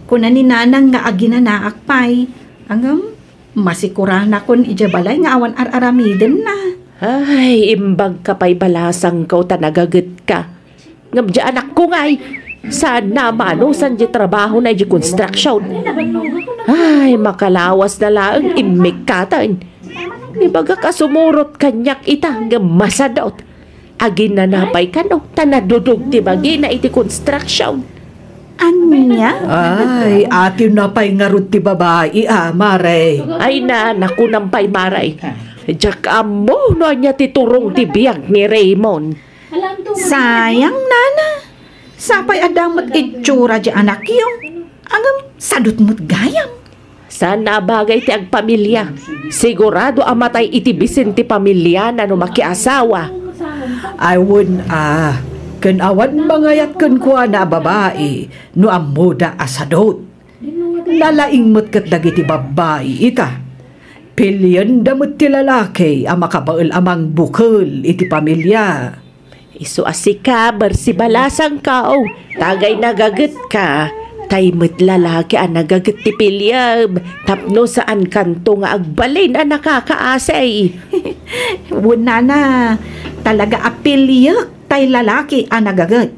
Kuna ni nanang nga aginanaak pay. Ngem, masikuranakon idiay balay nga awan ar-aramidenna. Ay, imbagka pay balasangko ta nagagetka. Ngem diay anakko ngay, saanna a maanusan diay trabahona idiay construction. Ay, makalawasna laeng immikkaten. Ibagak a sumurot kaniak ita ngem masadut. Aginana pay kano ta nadudog ti bagina iti construction. Ania? Ay, atinna pay ngarud ti babai a, mare. Ay na, nakunam pay, mare. Diak ammo no ania ti turong ti biag ni Raymond. Sayang, nana. Sapay adda met itsura diay anakyo. Ngem sadut met gayam. Saan a bagay ti agpamilia. Sigurado a matay iti bisin ti pamiliana no makiasawa. Ay, wen a, ken awan mangayat kenkuana a babai no ammoda a sadut. Nalaing met ket dagiti babbai ita. Pilienda met ti lalaki a makabael a mangbukel iti pamilia. Isu a sika, Bersi, balasangko, tagay nagagetka, tay met lalaki a nagaget ti piliem, tapno saankanto nga agbalin a nakakaasi. Wen, nana, talaga a piliek tay lalaki a nagaget.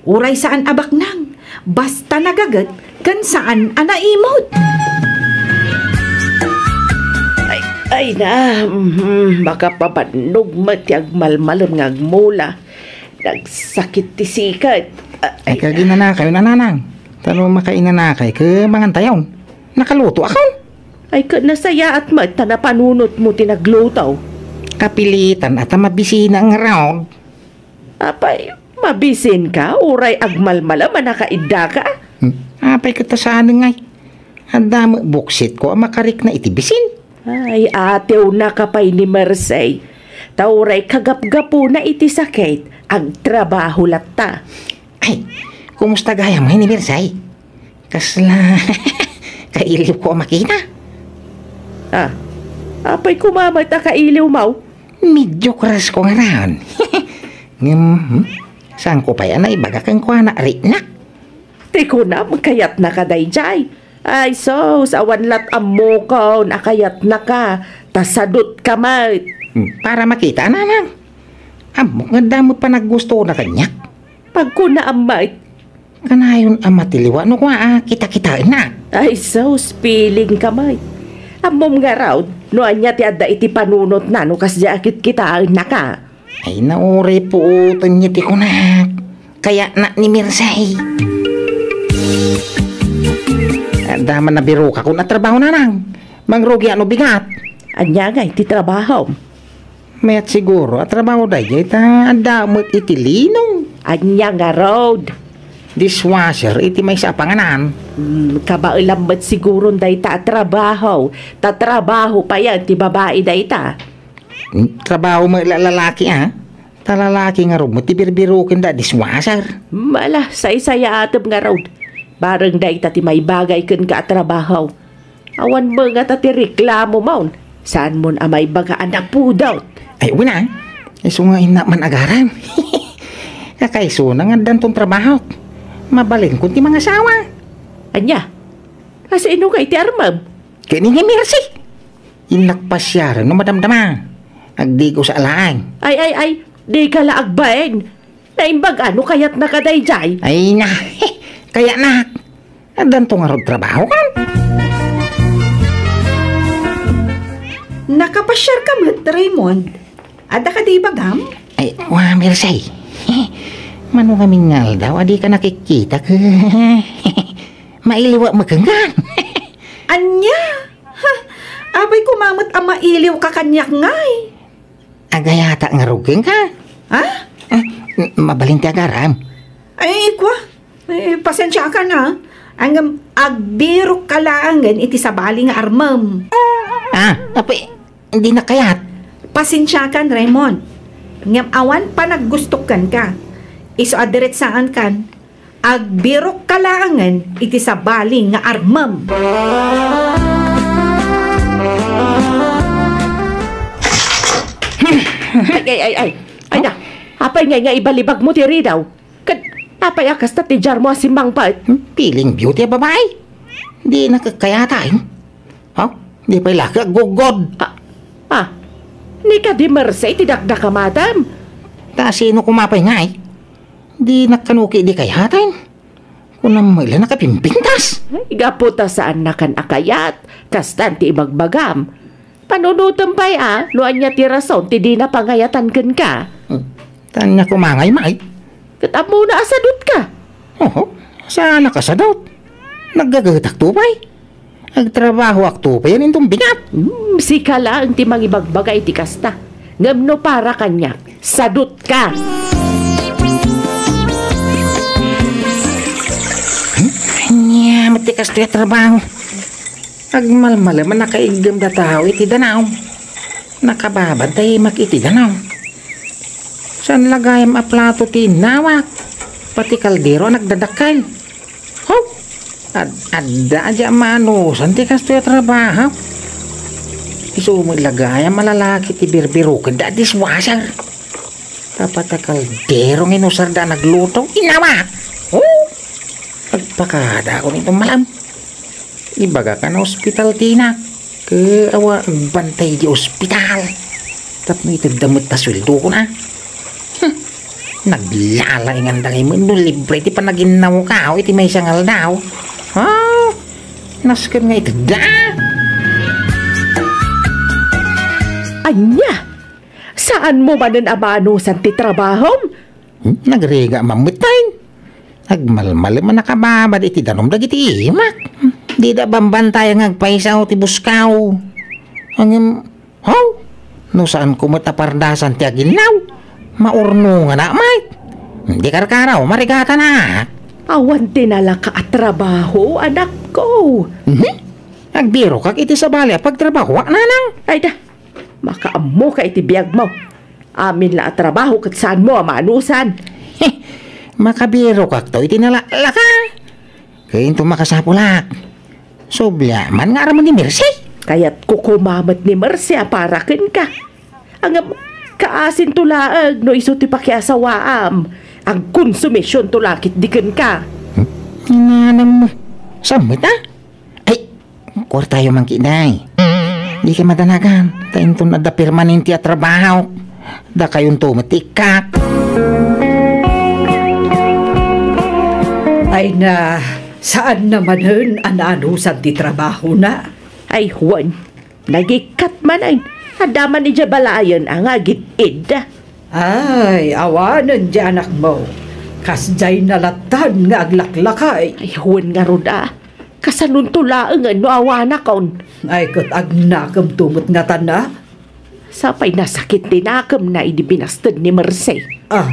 Uray saan a baknang, basta nagaget ken saan a naimut. Ay, ay na, mhm, makapabannog met ti agmalmalem nga agmula. Nagsakit ti sikat. Ay, ay, kaginanakayo, nanang. Tano makainanakay, ke mangantayon. Nakaluto akon. Ay, ka nasayaat met ta napanunotmo ti nagluto. Kapilitan a ta mabisina ngarud. Apay, mabisinka, uray agmalmalem a nakaiddaka? Hmm. Apay ket ta saan ngay? Adda met buksitko a makarikna iti bisin. Ay, atewnaka pay ni Mersey. Ta uray kagapgapuna iti sakit, agtrabaho latta. Ay, kumusta gayam ngay ni Mersey? Kasla kailiwko a makita. Ah, apay koma met a kailiwmo? Medyo crushko ngarud. Ngem, hmm, saanko pay a naibaga kenkuana, riknak. Ti kunam, kayatnaka daydiay. Ay, sus, awan lat' ammokon a kayatnaka, ta sadutka met. Hmm, para makita, nanang. Ammok nga adda met panaggustona kaniak. Pagkunaam met. Kanayon a matiliwa no kua a kitakitaennak. Ay, sus, feelingka met. Ammom ngarud, no ania ti adda iti panunotna no kasdiay a kitkitaennaka. Ay, nauray puoten ti kunak. Kayatna ni Mersey. Adda man nabirokakon a trabaho, nanang. Mangrugiak no bigat. Ania ngay ti trabahom? Mayat siguro a trabaho daydiay ta adda met iti linong. Ania ngarud? Dishwasher iti maysa a panganan. Hmm, kabaelam met siguron dayta a trabaho. Ta trabaho payen ti babai dayta. Hmm, trabaho met la-, lalaki, a? Ta lalaki ngarud met ti birbirokenda a dishwasher. Mala, saysayaatem ngarud. Bareng dayta ti maibagay kenka a trabaho. Awan met ngata ti reklamom. Saanmon a maibaga a napudot. Ay, wen a. Isu nga innak man agaram. Kakaisuna nga addanton trabahok. Mabalinkon ti mangasawa. Ania? Kasino ngay ti armem? Ken ni Mersey. Innak pasiaren no madamdama. Agdigosa laeng. Ay, ay, ay, dika la agbain. Naimbag a no kayatnaka daydiay. Ay na, kayatnak. Addanto ngarud trabaho kan? Nakapasiarka met, Raymond. Adda kadi ibagam? Ay, wa, Mersey. Mano ngamin nga aldaw a dika nakikita ket mailiwak met kenka. Ania? Ha, apay koma met a mailiwka kaniak ngay? Agayatak ngarud kenka. Ha? Ah, m-, mabalin ti agaram. Ay, kua. Eh, pasensiakan, a. Ngem agbirokka laengen iti sabali nga armem. Ah, apay, dinak kayat. Pasensiakan, Raymond. Ngem awan panaggustok kenka. Isu a diretsaankan, agbirokka laengen iti sabali nga armem. Ay, ay, ay, ay. Ania, apay ngay nga ibalibagmo ti ridaw? Ket apay a kasta ti diarmo a simmangpet? Hmm, feeling beauty a babai. Dinak kayatay. Ha? Di pay la ka aggugod. Ah, ah. Ni kadi Mersey ti dakdakamatem. Ta sino koma pay ngay? Dinak kano ketdi kayatay. Kunam met la nakapimpintas. Ay, gapu ta saannakan a kayat, kastan ti ibagbagam. Panunotem pay a, no ania ti rason ti dina pangayatan kenka. Hmm. Ta ania koma ngay, may? Ket ammona a sadutka. Oho, saanak a sadut. Naggagatakto pay. Agtrabahoakto pay, inton bigat. Hmm, sika laeng ti mangibagbaga iti kasta. Ngem no para kaniak, sadutka. Hmm? Ania met ti kastoy a trabaho? Agmalmalem a nakaiggemda tao iti danum. Nakababantay met iti danum. Saan la gayam a plato ti innawak? Pati kaldero a nagdadakkel. Haw! Ad-, adda a di amanusan ti kastoy a trabaho. Isu met la gayam a lalaki ti birbirokenda a dishwasher. Tapno kaldero nga inusarda a nagluto. Innawak! Oh! Agpakadaakon inton malam. Ibagak a naospital ti inak. Ket awan agbantay di ospital. Tapno itedda met ta sueldokon a. Hmm. Naglalainganda ngay met no libre ti panaginnawko iti maysa nga aldaw. Ha? Nasken nga itedda. Ania? Saanmo manen a manusan ti trabahom? Hmm, nagrigat man metten. Agmalmalem a nakababad iti danum dagiti imak. Dida bambantayan nga agpayso ti buskaw. Ngem, haw, no saanko met a pardasan ti aginnaw, Maurnonganak met. Di karkaraw, marigatanak. Awan ti nalaka a trabaho, anakko. Mhm. Agbirokak iti sabali a pagtrabahoak, nanang. Ay da, makaammoka iti biagmo. Amin la a trabaho ket saanmo a maanusan. Heh, makabirokakto iti nalaklaka. Ket inton makasapulak. Subliaman nga aramon ni Mercy. Kayatko koma met ni Mercy a para kenka. Ngem, kaasinto laeng no isu ti pakiasawaam. Agkonsumisionto la ketdi kenka. Hmm? Nanang, saan met a? Ay, kuartayo man ketdi. Dika madanagan, ta inton adda permanente a trabaho, dakayonto met ti ikkak. Ay na, saanna manen a naanusan ti trabahona? Ay, wen. Nagikkat manen. Adda man idiay balayen a nga agid-id. Ay, awanen diay anakmo. Kasdiay na lattan nga aglaklakay. Ay, wen ngarud a. Kasanonto laengen no awanakon? Ay, ket agnakemto met ngatan a? Sapay nasakit ti nakemna idi binasted ni Mercy. Ah,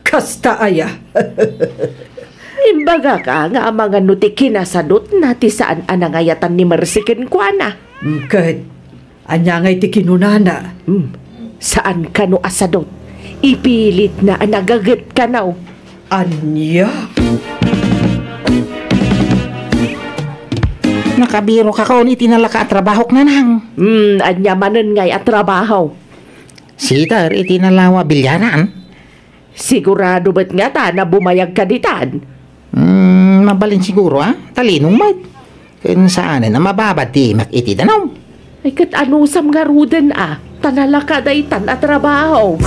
kasta aya? Imbagak a nga amangan no ti kinasadutna ti saan a nangayatan ni Mercy kenkuana. Mm, ket ania ngay ti kinunana? Hmm, saan kano a sadut. Ipilitna a nagaget kano. Ania? Nakabirokakon iti nalaka a trabahok, nanang. Hmm, ania manen ngay a trabaho? Sider iti nalawa a bilyaran. Sigurado met ngata a bumayagka ditan? Hmm, mabalin siguro, a? Talinong met. Ken saanen a mababad ti imak iti danum. Ay, ket anusam ngaruden a, ta nalaka daytan a trabaho.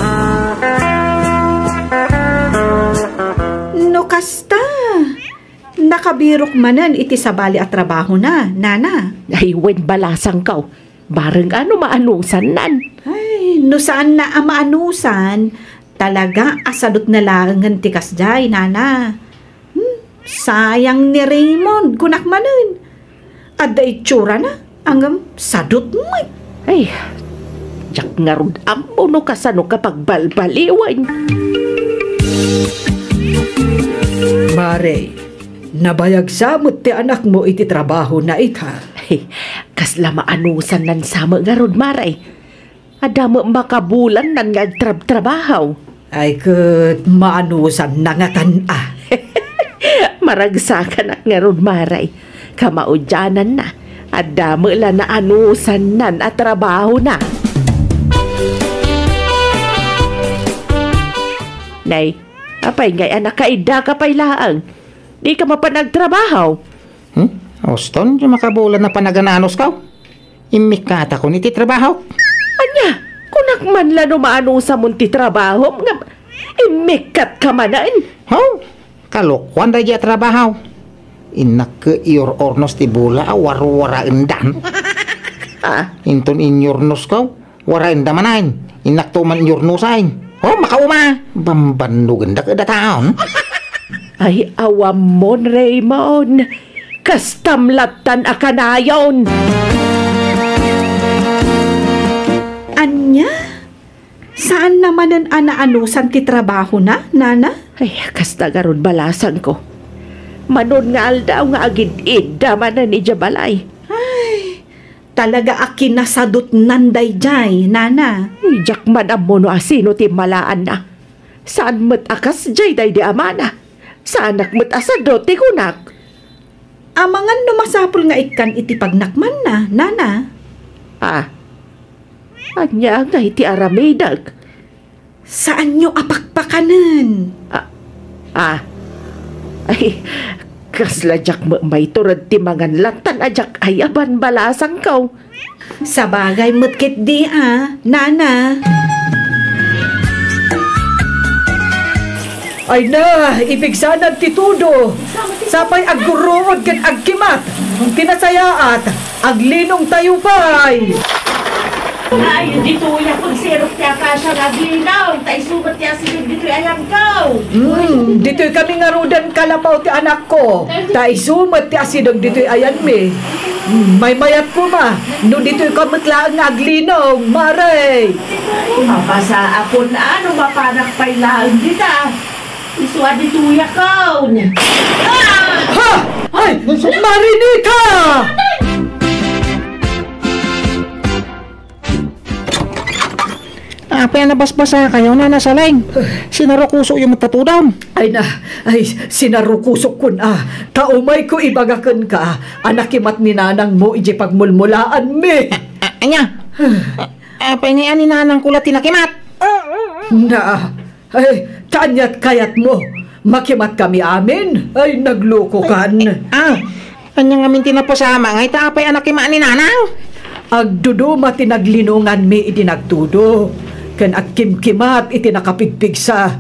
No kasta, nakabirok manen iti sabali a trabahona, nana. Ay, wen balasangko. Bareng a no maanusannan. Ay, no saanna a maanusan, talaga a sadutna laengen ti kasdiay, nana. Hmm, sayang ni Raymond, kunak manen. Adda itsurana, ngem sadut met. Ay, diak ngarud ammo no kasano ka pagbalbaliwen. Mare, nabayag sa met ti anakmo iti trabahona ita. Ay, kasla maanusannan sa met ngarud, mare. Adda met makabulannan nga agtrabtrabaho. Ay, ket maanusanna ngatan a. Maragsakanak ngarud, mare. Kamaudiananna, adda met la naanusannan a trabahona. Nay, apay ngay a nakaiddaka pay laeng? Dika mapan agtrabaho? Hmm? Uston, diay makabulan a panagan-anusko. Immikkatakon iti trabahok. Ania? Kunak man la no maanusamon ti trabahom nga immikkatka manen? Haw? Kalokuan daydiay a trabaho. Innak ket iyor-ornos ti bola a warwaraendan. Ah? Inton inyornosko, waraenda manen. Innakto man inyurnosen. Oh, makauma! Bambannogenda ket dataon. Ay, awammon, Raymond. Kastam lattan a kanayon. Ania? Saanna manen a naanusan ti trabahona, nana? Ay, kasta garud balasangko. Manon nga aldaw nga agid-idda manen idiay balay. Ay, talaga a kinasadutnan daydiay, nana. Ay, diak man ammo no asino ti malaanna. Saan met a kasdiay daydi amana. Saanak met a sadut ti kunak. Amangan no masapul nga ikkan iti pagnakmanna, nana. Ah, ania ngay ti aramidek? Saanyo a pakpakanen. Ah, ah. Ay, kasla diak met maitured ti mangan lattan a diak ay-aban balasangko. Sabagay met ketdi a, nana. Ay na, ipigsanan ti tudo. Sapay aggurruod ken agkimat. Ti nasayaat, aglinongtayo pay. Ay, ditoy a konsirok ti akasia nga aglinaw, ta isu met ti asideg ditoy ayanko. Hmm, ditoy kami ngaruden kalapaw ti anakko, ta isu met ti asideg ditoy ayanmi. Hmm, maymayat koma, no ditoy ka met laeng nga aglinaw, mare. Mapasaakon a no mapanak pay laeng dita. Isu a ditoy a kaon. Ah! Ha! Ay, Marinita! Apay a nabasbasakayo, Nana Saleng? Sinarukusokyo met ta tudom. Ay na, ay, sinarukusokkon a. Ta umayko ibaga kenka a nakimat ni nanangmo idiay pagmulmulaanmi. A-, a-, ania? A-, apay ngay a ni nanangko la ti nakimat? Na, ay, ta aniat kayatmo? Makimatkami amin? Ay, naglokokan. Ah, ania ngamin ti napasamak ngay ta apay a nakimat ni nanang? Agduduma ti naglinonganmi idi nagtudo, ken agkimkimat iti nakapigpigsa.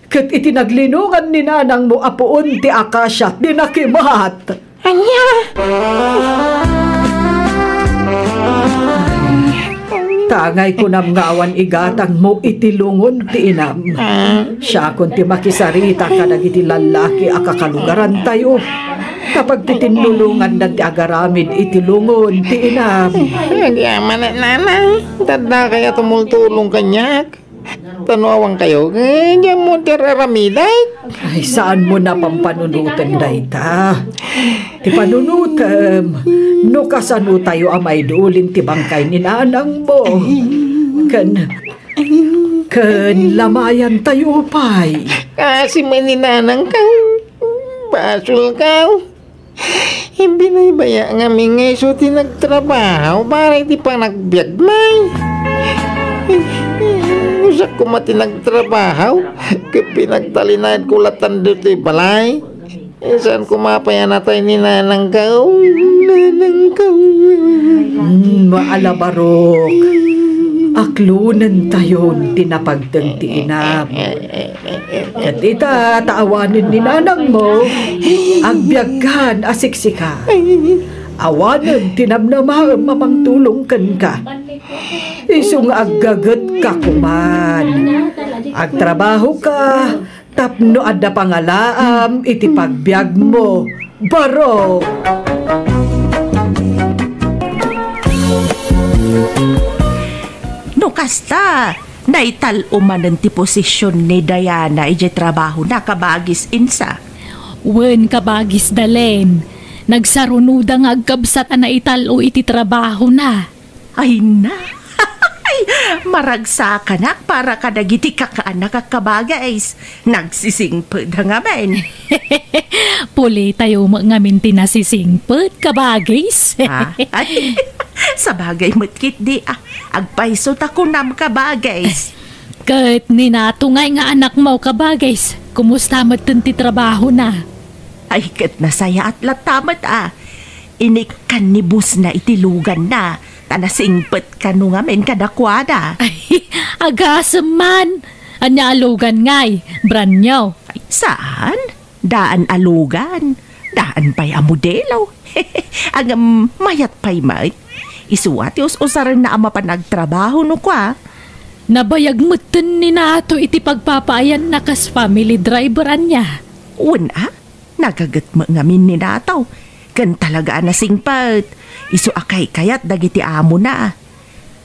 Ket iti naglinongan ni nanangmo a puon ti akasia ti nakimat. Ania? Tangay kunam nga awan igatangmo iti lungon ti inam. Ah. Siakon ti makisarita kadagiti lallaki a kakalugarantayo. Kapag ti tinnulongandan ti agaramid iti lungon ti inam. Agyaman, Nana. Tadda kaya tumultulong kaniak. Ta no awan kayo, eh, diay mo ti ar-aramidek. Ay, saanmo a pampanunoten dayta. Ti panunotem, no kasano tayo a maidulin ti bangkay ni nanangmo. Ken, ken lamayan tayo pay. Kasi may ni nanang ka, basol ka. Ibinaybaya ngamin nga isu ti nagtrabaho para iti panagbiagmi. Usak koma ti nagtrabaho, ket pinagtalinaedko latan ditoy balay. Saan koma pay a natay ni nanangko, nanangko. Hmm, maalabarok. Aklonentayon ti napagteng ti inam. Ket ita, ta awanen ni nanangmo, agbiagkan a siksika. Awanen ti namnamaem a mangtulong kenka. Isu nga aggagetka koman. Agtrabahoka tapno adda pangalaam iti pagbiagmo. Barok! No kasta, naital-o manen ti posisyon ni Diana idiay trabahona, kabagis Insa. Wen, kabagis Dalen, nagsarunoda nga agkabsat a naital-o iti trabahona. Ay na! Maragsakanak para kadagiti kakaanak a kabagis. Nagsisingpet a ngamin. Pulitayo met ngamin ti nasisingpet, kabagis. Ha? Ay, sabagay met ketdi, ah. Agpayso ta kunam, kabagis. Ket ni Nato ngay nga anakmo, kabagis, kumusta metten ti trabahona? Ay, ket nasayaat latta met, ah. Inikkan ni bossna iti luganna, ta nasingpet kano ngamin kadakuada. Ay, agasem man. Ania a lugan ngay? Brand new? Ay, saan? Daan a lugan. Daan pay a modelo. Ngem mayat pay met. Isu a ti us-usarenna a mapan agtrabaho no kua. Nabayag metten ni Nato iti pagpapaayanna kas family driver ania. Wen a, nagaget met ngamin ni Nato. Ken talaga a nasingpet. Isu a kaykayat dagiti amona.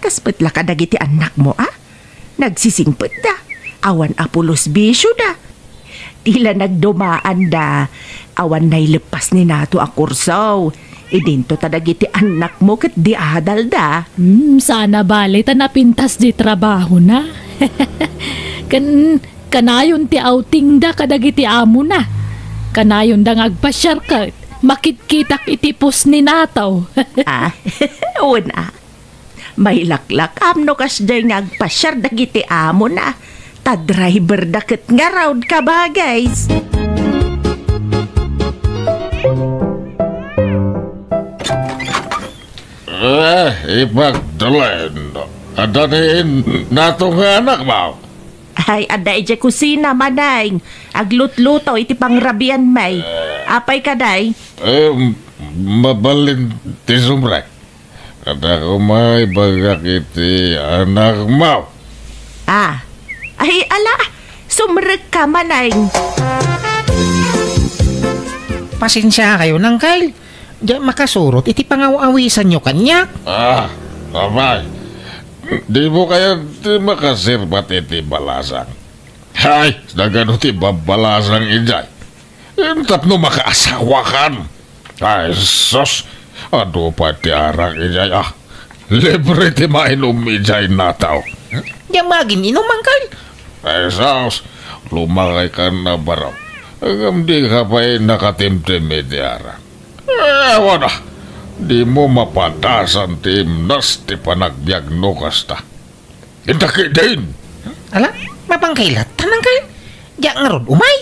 Kas met la kadagiti annakmo a? Nagsisingpetda. Awan a pulos bisioda. Ti la nagdumaanda, awan naileppas ni Nato a kurso. Idinto ta dagiti annakmo ket di adalda. Hmm, saan a bale ta napintas di trabahona. Ken kanayon ti outingda kadagiti amona. Kanayonda nga agpasiar ket makitkitak iti post ni Nato. Ah, wen a. Mailaklakam no kasdiay nga agpasiar dagiti amona, ta driverda ket ngarud, kabagis. Eh, Ipagdalen, adda ni Nato nga anakmo? Ay, adda idiay kusina, Maneng. Aglutluto iti pangrabianmi. Apay kadi? Eh, mabalin ti sumrek. Adda koma ibagak iti anakmo. Ah. Ay, ala, sumrekka, Maneng. Pasensiakayon, Angkel. Diak makasurot iti pangaw-awisanyo kaniak. Ah, apay. Dimo kayat ti makaserbat iti balasang? Ay, nagano ti babbalasang idiay? Tapno makaasawakan. Ay, sus! Adu pay ti arak idiay, ah. Libre ti mainum idiay nataw. Diak magin-inum, Angkel. Ay, sus! Lumakaykan a baro. Ngem dika pay nakatimtim iti arak. Eh, awan, ah. Dimo mapadasan ti imnas ti panagbiag no kasta. Inta ketdin. Ala, mapangkailat, tanang kayo. Diak ngarud umay.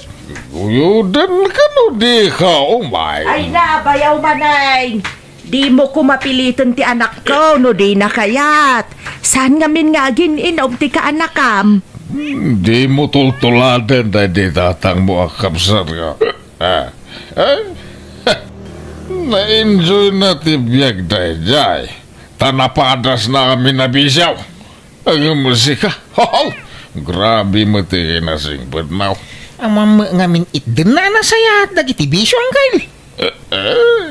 Uyodan kano dika umay. Ay na, bayaw, Maneng. Dimo ko mapiliten ti anakko no dina kayat. Saan ngamin nga agin-inum ti kaanakam? Hmm, dimo tultuladen daydi tatangmo a kabsat nga. Ah, eh? Na-enjoy na ti biag daydiay. Ta napadasna amin a bisio. Agmusika. Hoho! Grabe met ti kinasingpetmo. Ammom met ngamin itdenna a nasayaat dagiti bisio, Angkel. Eh, eh.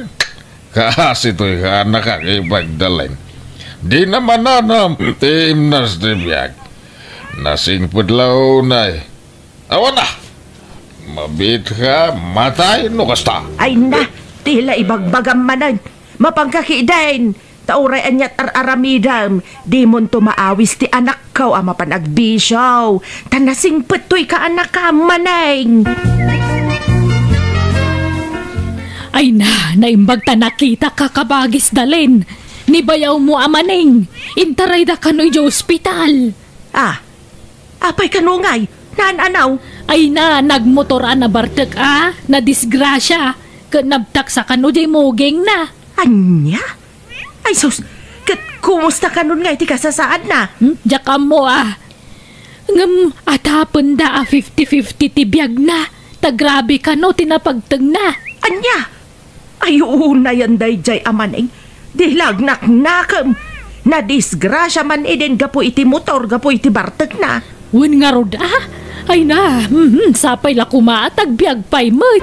Kaasi toy kaanakak, ibagdalen. Dina mananam ti imnas ti biag. Nasingpet la unay. Awan a! Mabiitka, matay no kasta. Ay na, ti la ibagbagam manen. Mapangka ketdin. Ta uray aniat ar-aramidem, dimonto maawis ti anakko a mapan agbisio. Ta nasingpet toy kaanakam, Maneng. Ay na, naimbag ta nakitak a kabagis, Dalen. Ni bayawmo a Maneng, intarayda kano idiay ospital. Ah, apay kano ngay? Naan-anaw? Ay na, nagmotor a nabartek a, nadisgrasia, ket nabtaksa kano diay mugingna. Ania? Ay sus, ket kumusta kanon ngay ti kasasaadna? Hmm, diak ammo a. Ngem atapenda a fifty fifty ti biagna, ta grabe kano ti napagtengna. Ania? Ay, unayen daydiay a Maneng. Di la agnaknakem. Nadisgrasia man idin gapu iti motor, gapu iti bartekna. Wen ngarud a? Ay na, mhm, sapay la koma a tagbiag pay met.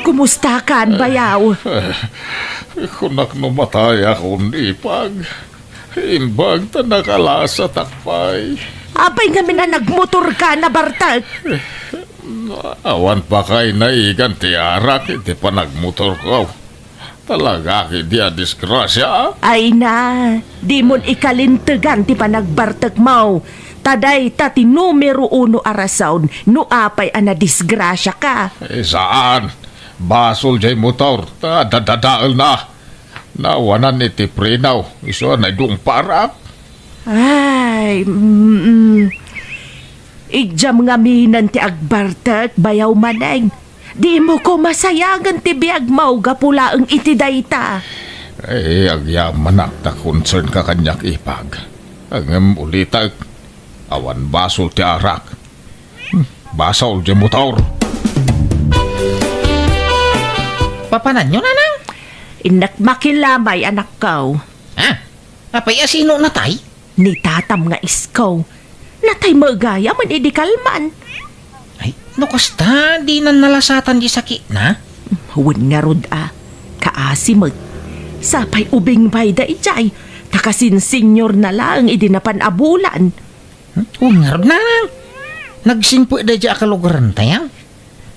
Kumustakan, bayaw? Eh, kunak no matayakon, ipag. Imbag ta nakalasatak pay. Apay ngamin a nagmotorka, nabartek? Awan pay naigan ti arak iti panagmotorko. Talaga ketdi a disgrasia. Ay na, dimon ikalintegan ti panagbartekmo. Ta dayta ti numero uno a rason no apay a nadisgrasiaka. Eh, saan? Basol diay motor, ta dadadaelna. Nawanan iti preno, isu a naidungparak. Ay, mm, mm. Idiam ngaminen ti agbartek, bayaw Maneng. Dimo koma sayangen ti biagmo gapu laeng iti dayta. Eh, agyamanak ta concernka kaniak, ipag. Ngem ulitek, awan basol ti arak. Hmm, basol diay motor. Papananyo, nanang? Innak makilamay, anakko. Ah, apay a sino natay? Ni tatam nga isko. Natay met gayam idi kalman. Ay, no kasta, dinan nalasatan diay sakitna? Wen ngarud a, kaasi met. Sapay ubing pay daydiay, ta kasin senior na laeng idi napan a bulan. Hmm? Wen ngarud, nanang. Nagsingpet daydiay a kalugaranta, yan.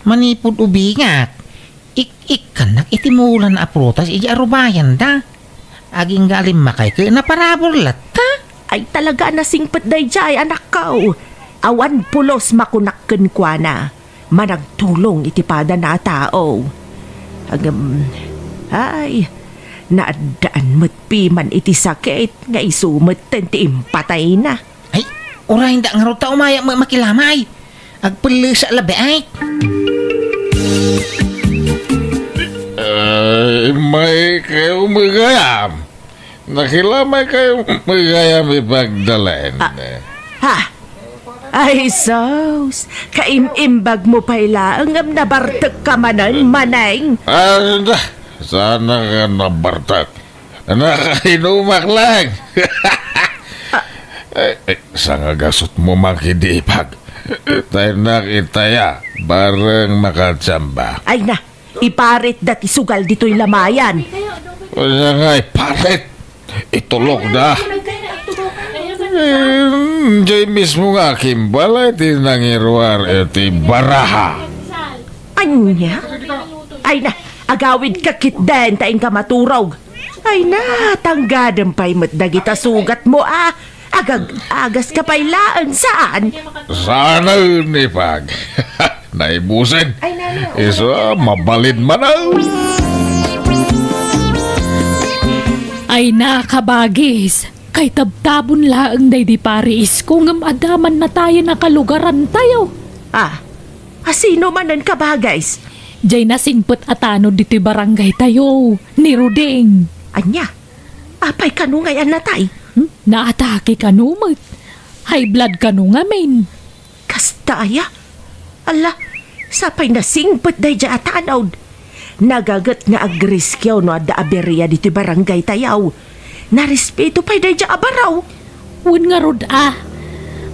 Manipud ubingak, ik-ikkannak iti mulan a prutas idiay arubayanda. Agingga a limmakay ket naparabur latta. Ay, talaga a nasingpet daydiay, anakko. Awan pulos makunak kenkuana. Managtulong iti padana a tao. Ngem, ay, naaddaan met piman iti sakit nga isu metten ti impatayna. Ay, urayenda ngarud ta umayak met makilamay. Agpellesa labi ay. Ay, may kayo magayam. Nakilamay kayo magayam, ipag Dalen. Ah, ha? Ay, sus. Kaim-imbag mo pay laeng ngem nabartek ka manen, Maneng. Ah, da. Saan ka nabartak? Nakainumak lang. Eh, eh, sangagasutmo man kidi, Ipag. Tayo na kitaya, bareng makachamba. Ay na, iparit da ti sugal ditoy lamayan. Wala nga iparit. Itulok da. Eh, jay mismo nga kimbal ay ti nangiruar iti baraha. Anya? Ay na, agawid ka ketdin ta inka maturog. Ay na, tanggadem pay met dagita sugatmo a. Agag-agas ka pay laeng, saan? Saan, Ipag? Naibusen. Ay, nana, isu a, mabalin man a. Ay na, kabagis. Kay tabtabon laeng daydi pariisko ngem adda man natayen a kalugarantayo. Ah, asino manen, kabagis? Jay nasingpet a tanod ditoy barangaytayo, ni Ruding. Anya? Apay kano ngay a natay? Hmm? Naatake kano met. High blood kano ngamin. Kasta aya? Ala, sapay nasingpet daydiay a tanod. Nagaget nga agriskiaw no adda aberia ditoy barangaytayo. Narespeto pay daydiay a baro. Wen ngarud a.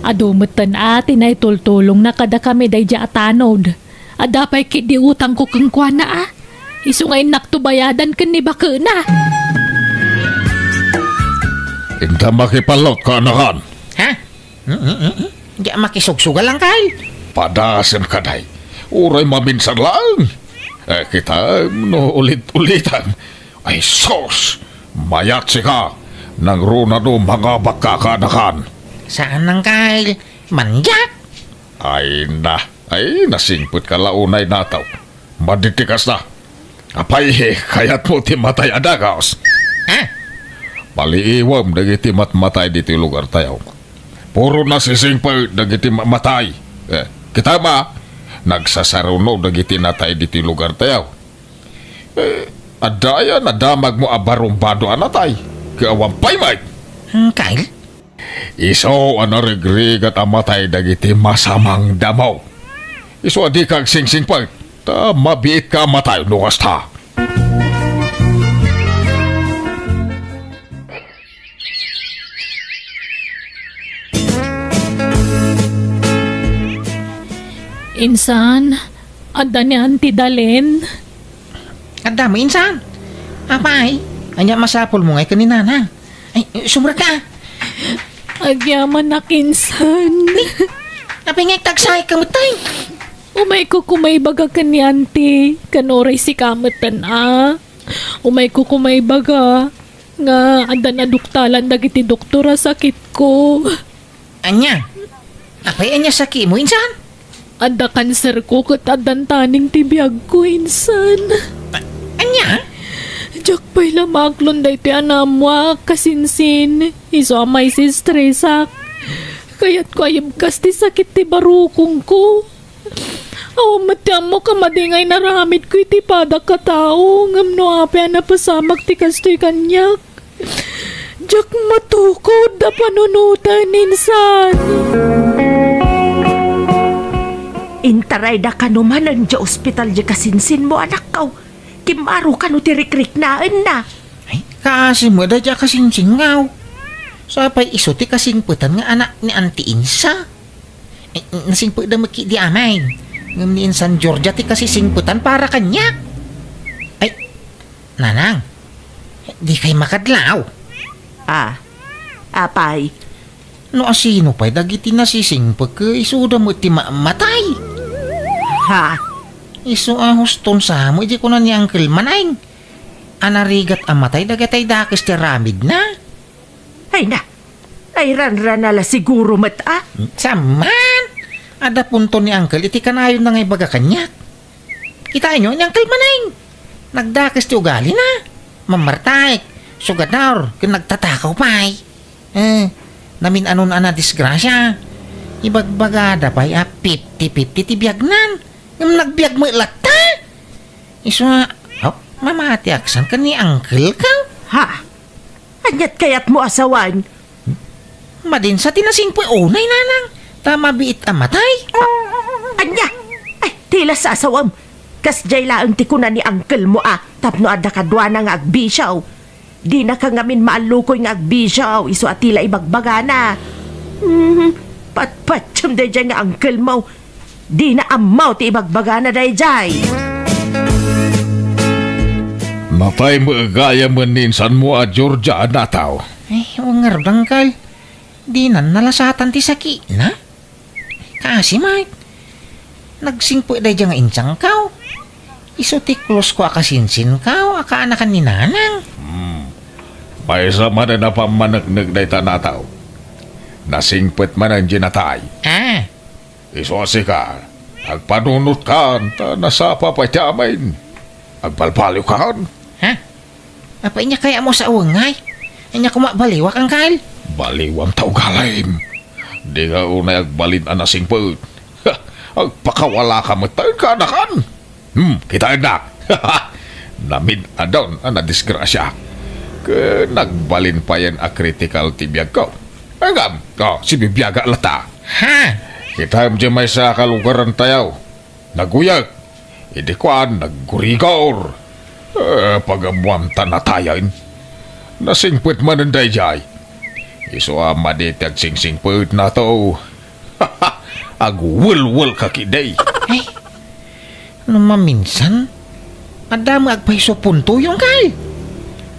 Adu metten a ti naitultulongna kadakami daydiay a tanod. Adda pay ketdi utangko kenkuana a. Isu nga innakto bayadan ken ni bakena. Inta makipallot, kaanakan. Ha? Mm, mm, mm, mm. Di a makisugsugal, Angkel. Padasem ka, day. Uray maminsan laeng. Eh, kitaem no ulit-ulitan. Ay, sus! Mayat sika. Nangruna no mangabak ka, kaanakan. Saan, Angkel? Mandiak? Ay na. Ay, nasingpet ka la unay nataw. Madi ti kasta. Apay, kayatmo ti matay a dagus? Ha? Paliiwem dagiti matmatay ditoy lugartayo. Puro nasisingpet dagiti ma-, matay. Eh, kitam a, nagsasaruno dagiti natay ditoy lugartayo. Eh, adda aya nadamagmo a barumbado a natay? Ket awan pay met. Hmm, Kyle? Isu a narigrigat a matay dagiti masamang damo. Isu a dika agsingsingpet, ta mabiitka a matay no kasta. Insan, adda ni Auntie Dalen? Adda met, insan. Apay, ania masapulmo ngay ken ni Nanang? Ay, sumrek ka. Agyamanak, insan. Apay nga agtagsaek ka met, tay? Umayko koma ibaga ken ni Auntie, ken uray sika metten a. Umayko koma ibaga nga addan aduktalan dagiti doktor a sakitko. Ania? Apay ania sakitmo, insan? Adda kanserko ket addan taning ti biagko, insan. A-, ania? Diak pay la maaklon daytoy a naammoak, kasinsin. Isu a maisistresak. Kayatko a ibkas ti sakit ti barukongko. Awan met ti ammok a madi nga inaramidko iti padak a tao, ngem no apay a napasamak ti kastoy kaniak, diak matukod a panunoten, insan. Intarayda kano manen idiay ospital diay kasinsinmo, anakko. Kimmaro kano ti rikriknaenna. Ay, kaasi met daydiay a kasinsinko. Sapay isu ti kasingpetan nga anak ni Auntie Insa. Ay, nasingpetda met ketdi, amay. Ngem ni Insan Georgia ti kasisingpetan para kaniak. Ay, Nanang, dikay makadlaw? Ah, apay? No asino pay dagiti nasisingpet, ket isuda met ti ma-, matay. Ha? Isu a huston sa met, di kuna ni Uncle Maneng. A narigat a matay dagiti dakes ti aramidna. Ay na, ay ranrana la siguro met a. Saan man? Adda punto ni Uncle iti kanayonna nga ibaga kaniak. Kitaenyo ni Uncle Maneng. Nagdakes ti ugalina. Mamartaek, sugador, ken nagtatakaw pay. Eh, namin-anon a nadisgrasia. Ibagbagada pay a fifty fifty ti biagnan. Ngem nagbiag met latta. Isu a, hop, mamatiak san ken ni Uncle ka? Ha? Aniat kayatmo a sawen? Madinsa ti nasingpet unay, Nanang, ta mabiit a matay. Ania? Ay, ti la sasawem. Kasdiay laeng ti kuna ni uncle mo a tapno adda kaduana nga agbisio. Dinaka ngamin maallukoy nga agbisio isu a ti la ibagbagana. Mhm. Patpatiem daydiay nga uncle mo. Dina ammo ti ibagbagana daydiay. Natay met gayam ni insan mo a Georgia a nataw. Ay, wen ngarud, uncle. Dinan nalasatan ti sakitna. Kaasi met. Nagsingpet daydiay nga insangko. Isu ti close ko a kasinsinko a kaanakan ni Nanang. Hmm. Maysa manen a pammaneknek dayta nataw. Nasingpet manen di natay. Ah. Isu a sika, agpanunotkan, ta nasapa pay ti amin. Agbalbaliwkan. Ha? Apay, ania kayat mo sa uwengay? Ania koma baliwak, uncle? Baliwam ta ugalim. Dika unay agbalin a nasingpet. Ha, agpakawalaka met ta kaanakan. Hmm, kitaennak. Namin-adon a nadisgrasiaak. Ket nagbalin payen a critical ti biagko. Ngem, oh, sibibiagak latta. Ha? Kitaem diay maysa a kalugarantayo. Naguyek. Idi kuan, naggurigor. Eh, pagammuam ta natayen. Nasingpet manen daydiay. Isu a madi ti agsingsingpet, nataw. Agwelwelka ketdi. Ay, no maminsan, adda met agpayso puntoyo, uncle.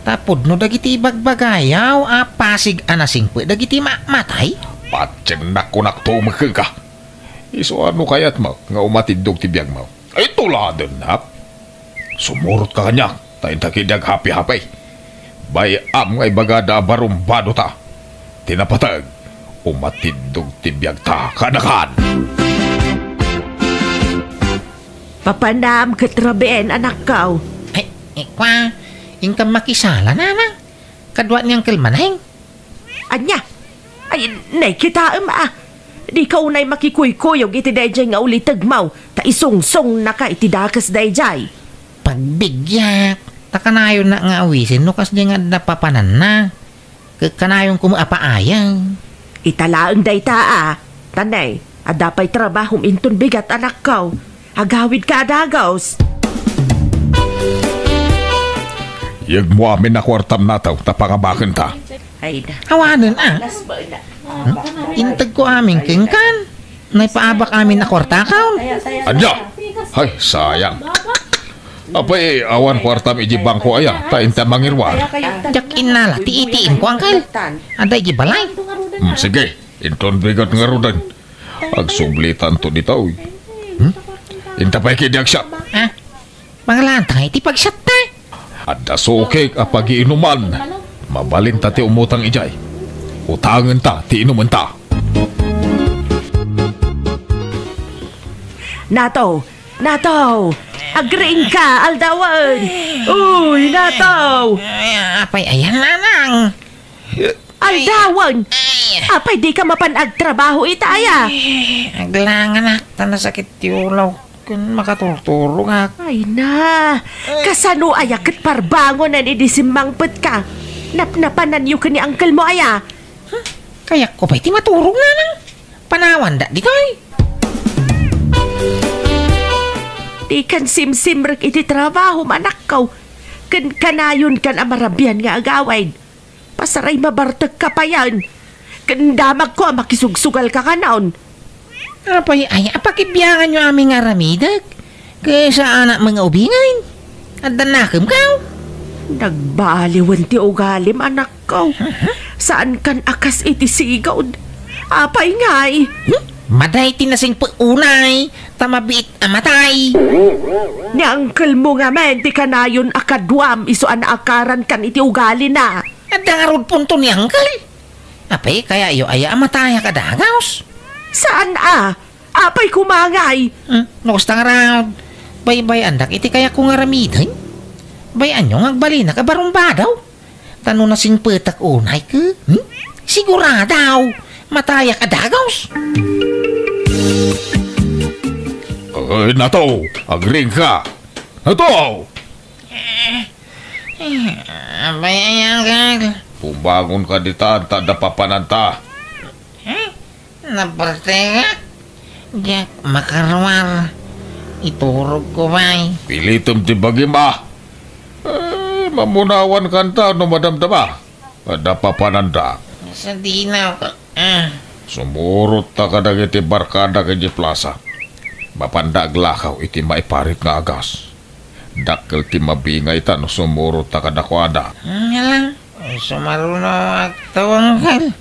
Ta pudno dagiti ibagbagayo a pasig a nasingpet dagiti ma-, matay. Patiennak, kunak, tumekka. Isu a no kayatmo nga umatiddog ti biagmo, ay, tuladennak. Sumurotka kaniak, ta inta ketdi aghapihapi. Bay-am nga ibagada a barumbadota. Ti napateg, umatiddog ti biagta kaanakan. Papanam ket rabien, anakko. Ay, eh, kwa, inkam makisala, Nanang. Kadua ni Uncle Maneng. Ania? Ay, nay, kitaem, ah. Dika unay makikuykuyog iti daydiay nga ulitegmo, ta isungsungnaka iti dakes daydiay. Pagbigyak, ta kanayonnak nga awisen no kasdiay nga adda papananna. Ket kanayonko met a paayeng. Ita laeng dayta, a. Tanay, adda pay trabahom inton bigat, anakko. Agawidka a dagus. Yegmo amin a kuartam, nataw, ta pangabakenta. Ay na. Awanen, a. Alas ba na? Hmm? Integko amin kenkan. Naipaabak amin a kuartakon. Ania? Ay, sayang. Apay, awan kuartam iti bangko aya, ta inta mangiruar. Diak innala ti ATM ko, uncle. Adda iti balay. Hmm, sige, inton bigat ngaruden. Agsublitanto ditoy. Hmm? Inta pay ketdi agsiak. Ah, manglantang iti pagsiatta. Adda sukik a pagiinuman. Mabalinta ti umutang idiay. Utangenta ti inumenta. Nato, Nato, agriingka, aldawen. Uy, Nato. Ay, apay ayan, Nanang? Aldawen. Ay. Apay dika mapan agtrabaho ita aya? Ay, aglanganak, ta nasakit ti ulo. Ken makaturturogak. Ay na, kasano aya ket parbangonen idi simmangpetka? Napnapananyo ken ni uncle mo aya? Hmm? Kayatko pay ti maturog, Nanang. Panawanda ditoy. Dikan simsimrek iti trabahom, anakko. Ken kanayonkan a marabian nga agawid. Pasaray mabartekka payen. Ken damagko a makisugsugalka kanon. Apay aya a pakibianganyo amin nga aramidek? Ket saanak met nga ubingen. Adda nakemko. Nagbaliwen ti ugalim, anakko. Aha. Saankan a kas iti sigud. Apay ngay? Hmm? Maday ti nasingpet unay, ta mabiit a matay. Ni uncle mo ngamin ti kanayon a kaduam isu a naakarankan iti ugalina. Adda ngarud punto ni uncle. Apay, kayatyo aya a matayak a dagus? Saan a? Apay koma ngay? Hmm, no kasta ngarud, baybay-andak iti kayatko nga aramiden. Bay-anyo nga agbalinak a barumbado. Ta no nasingpetak unay ket, hmm? Sigurado, matayak a dagus. Ay, Nato, agriingka. Nato! Eh, eh, abay, ayan, Kag. Bumangonka ditan, ta adda papananta. Eh? Napartekak? Diak makaruar. Iturogko pay. Pilitem ti bagim a. Eh, mamunawan kanta no madamdama. Adda papananda. Sadino. Ah. Sumurot ta kadagiti barkada kadagiti plaza. Mapanda aglakaw iti maiparit nga agas. Dakkel ti mabingay ta no sumurot ta kadakuada. Nga lang, sumaruno agtawangkal.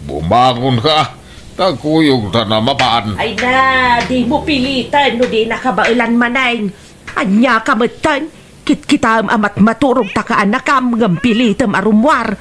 Bumangon ka, tagkuyog ta na mapan. Ay na, di mo pilitan no di nakabaelan maneng. Ania ka metten, kitkitaem a matmaturog ta kaanakam ngem pilitem a rummuar.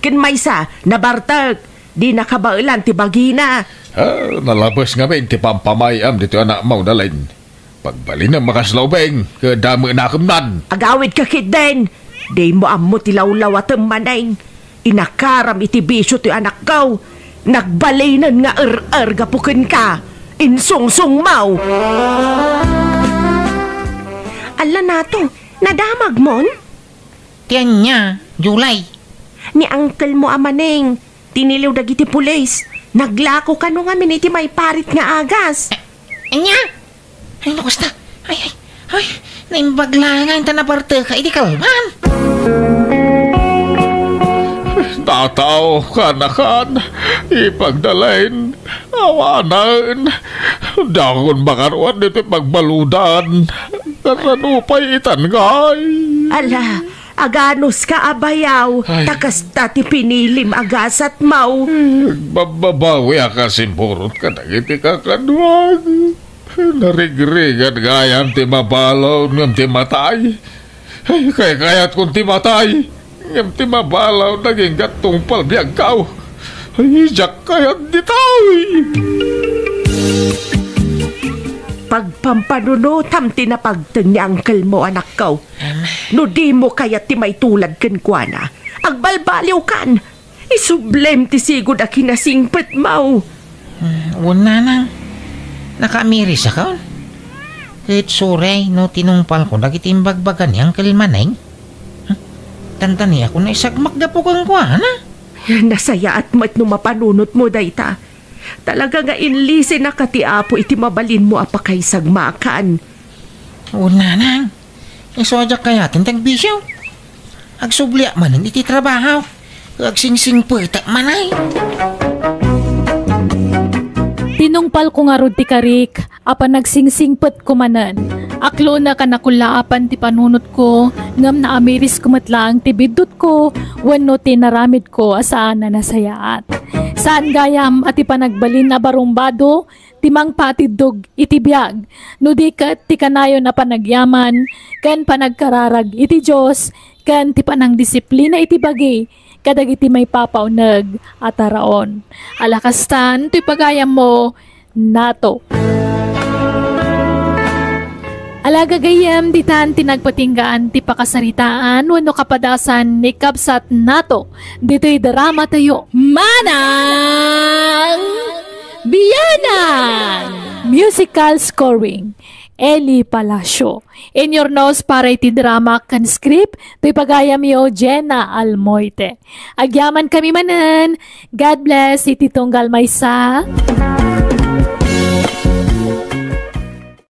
Ken maysa, nabartek, di nakabaelan ti bagina. Ah, nalabes ngamin ti pampamay-am ditoy anakmo, Dalin. Pagbalinem a kasla ubing, ket dame nakemnan. Agawid ka ketdin. Di mo ammo ti lawlawatem maneng. Inakaram iti bisio ti anakko. Nagbalinen nga er-er gapu kenka. Insungsongmo. Alla Nato, nadamagmon? Ti ania, Julie? Ni uncle mo a maneng, tiniliw dagiti pulis. Naglako kano ngamin iti maiparit nga agas. Eh, ania? Ay, no kasta. Ay, ay, ay. Naimbag laeng ta nabarteka iti kalman. Tataw, kanakan, ipagdalain, awanen. Dakon makaruat ditoy pagbaludan. Kasano pay itan ngay? Ala, aganos ka a bayaw, Ay. ta kasta ti pinilim a gasatmo. Bababawi a kasimburot kadagiti kakaduag. Narigrigat gayam ti mabalon ngem ti matay. Ay, kaykayatkon ti matay, ngem ti mabalon nagingga tungpal biagko. Ay, diak kayat ditoy. Pagpampanunotam ti napagteng ni uncle mo, anakko. Amen. No di mo kayat ti maitulad kenkuana, agbalbaliwkan. Isublem ti sigud a kinasingpetmo. Hmm, wen, nanang. Nakaamirisakon. Ket suray no tinungpalko dagiti imbagbaga ni Uncle Maneng. Hmm? Tantaniakon a isagmak gapu kenkuana. Nasayaat met no mapanunotmo dayta. Talaga nga inlisinaka ti Apo iti mabalinmo a pakaisagmakan. Wen, nanang. Isu a diak kayaten ti agbisio. Agsubliak manen iti trabaho. Agsingsingpetak manay. Tinungpalko ngarud ti karik a panagsingsingpetko manen. Aklonek a nakullaapan ti panunotko, ngem naamirisko met laeng ti biddutko wenno ti inaramidko a saan a nasayaat. Saan gayam a ti panagbalin a barumbado ti mangpatiddog iti biag, no di ket ti kanayon a panagyaman ken panagkararag iti Dios ken ti panangdisiplina iti bagi kadagiti maipapauneg a taraon. Ala kastan toy pagayammo, Nato. Ala gagayyem, ditan ti nagpatinggaan ti pakasaritaan wenno kapadasan ni Kabsat Nato ditoy drama tayo. Manang Bianang! Musical scoring, Eli Palacio. Inyurnos para iti drama ken script, toy pagayamyo, Jenna Almoite. Agyaman kami manen. God bless iti tunggal maysa.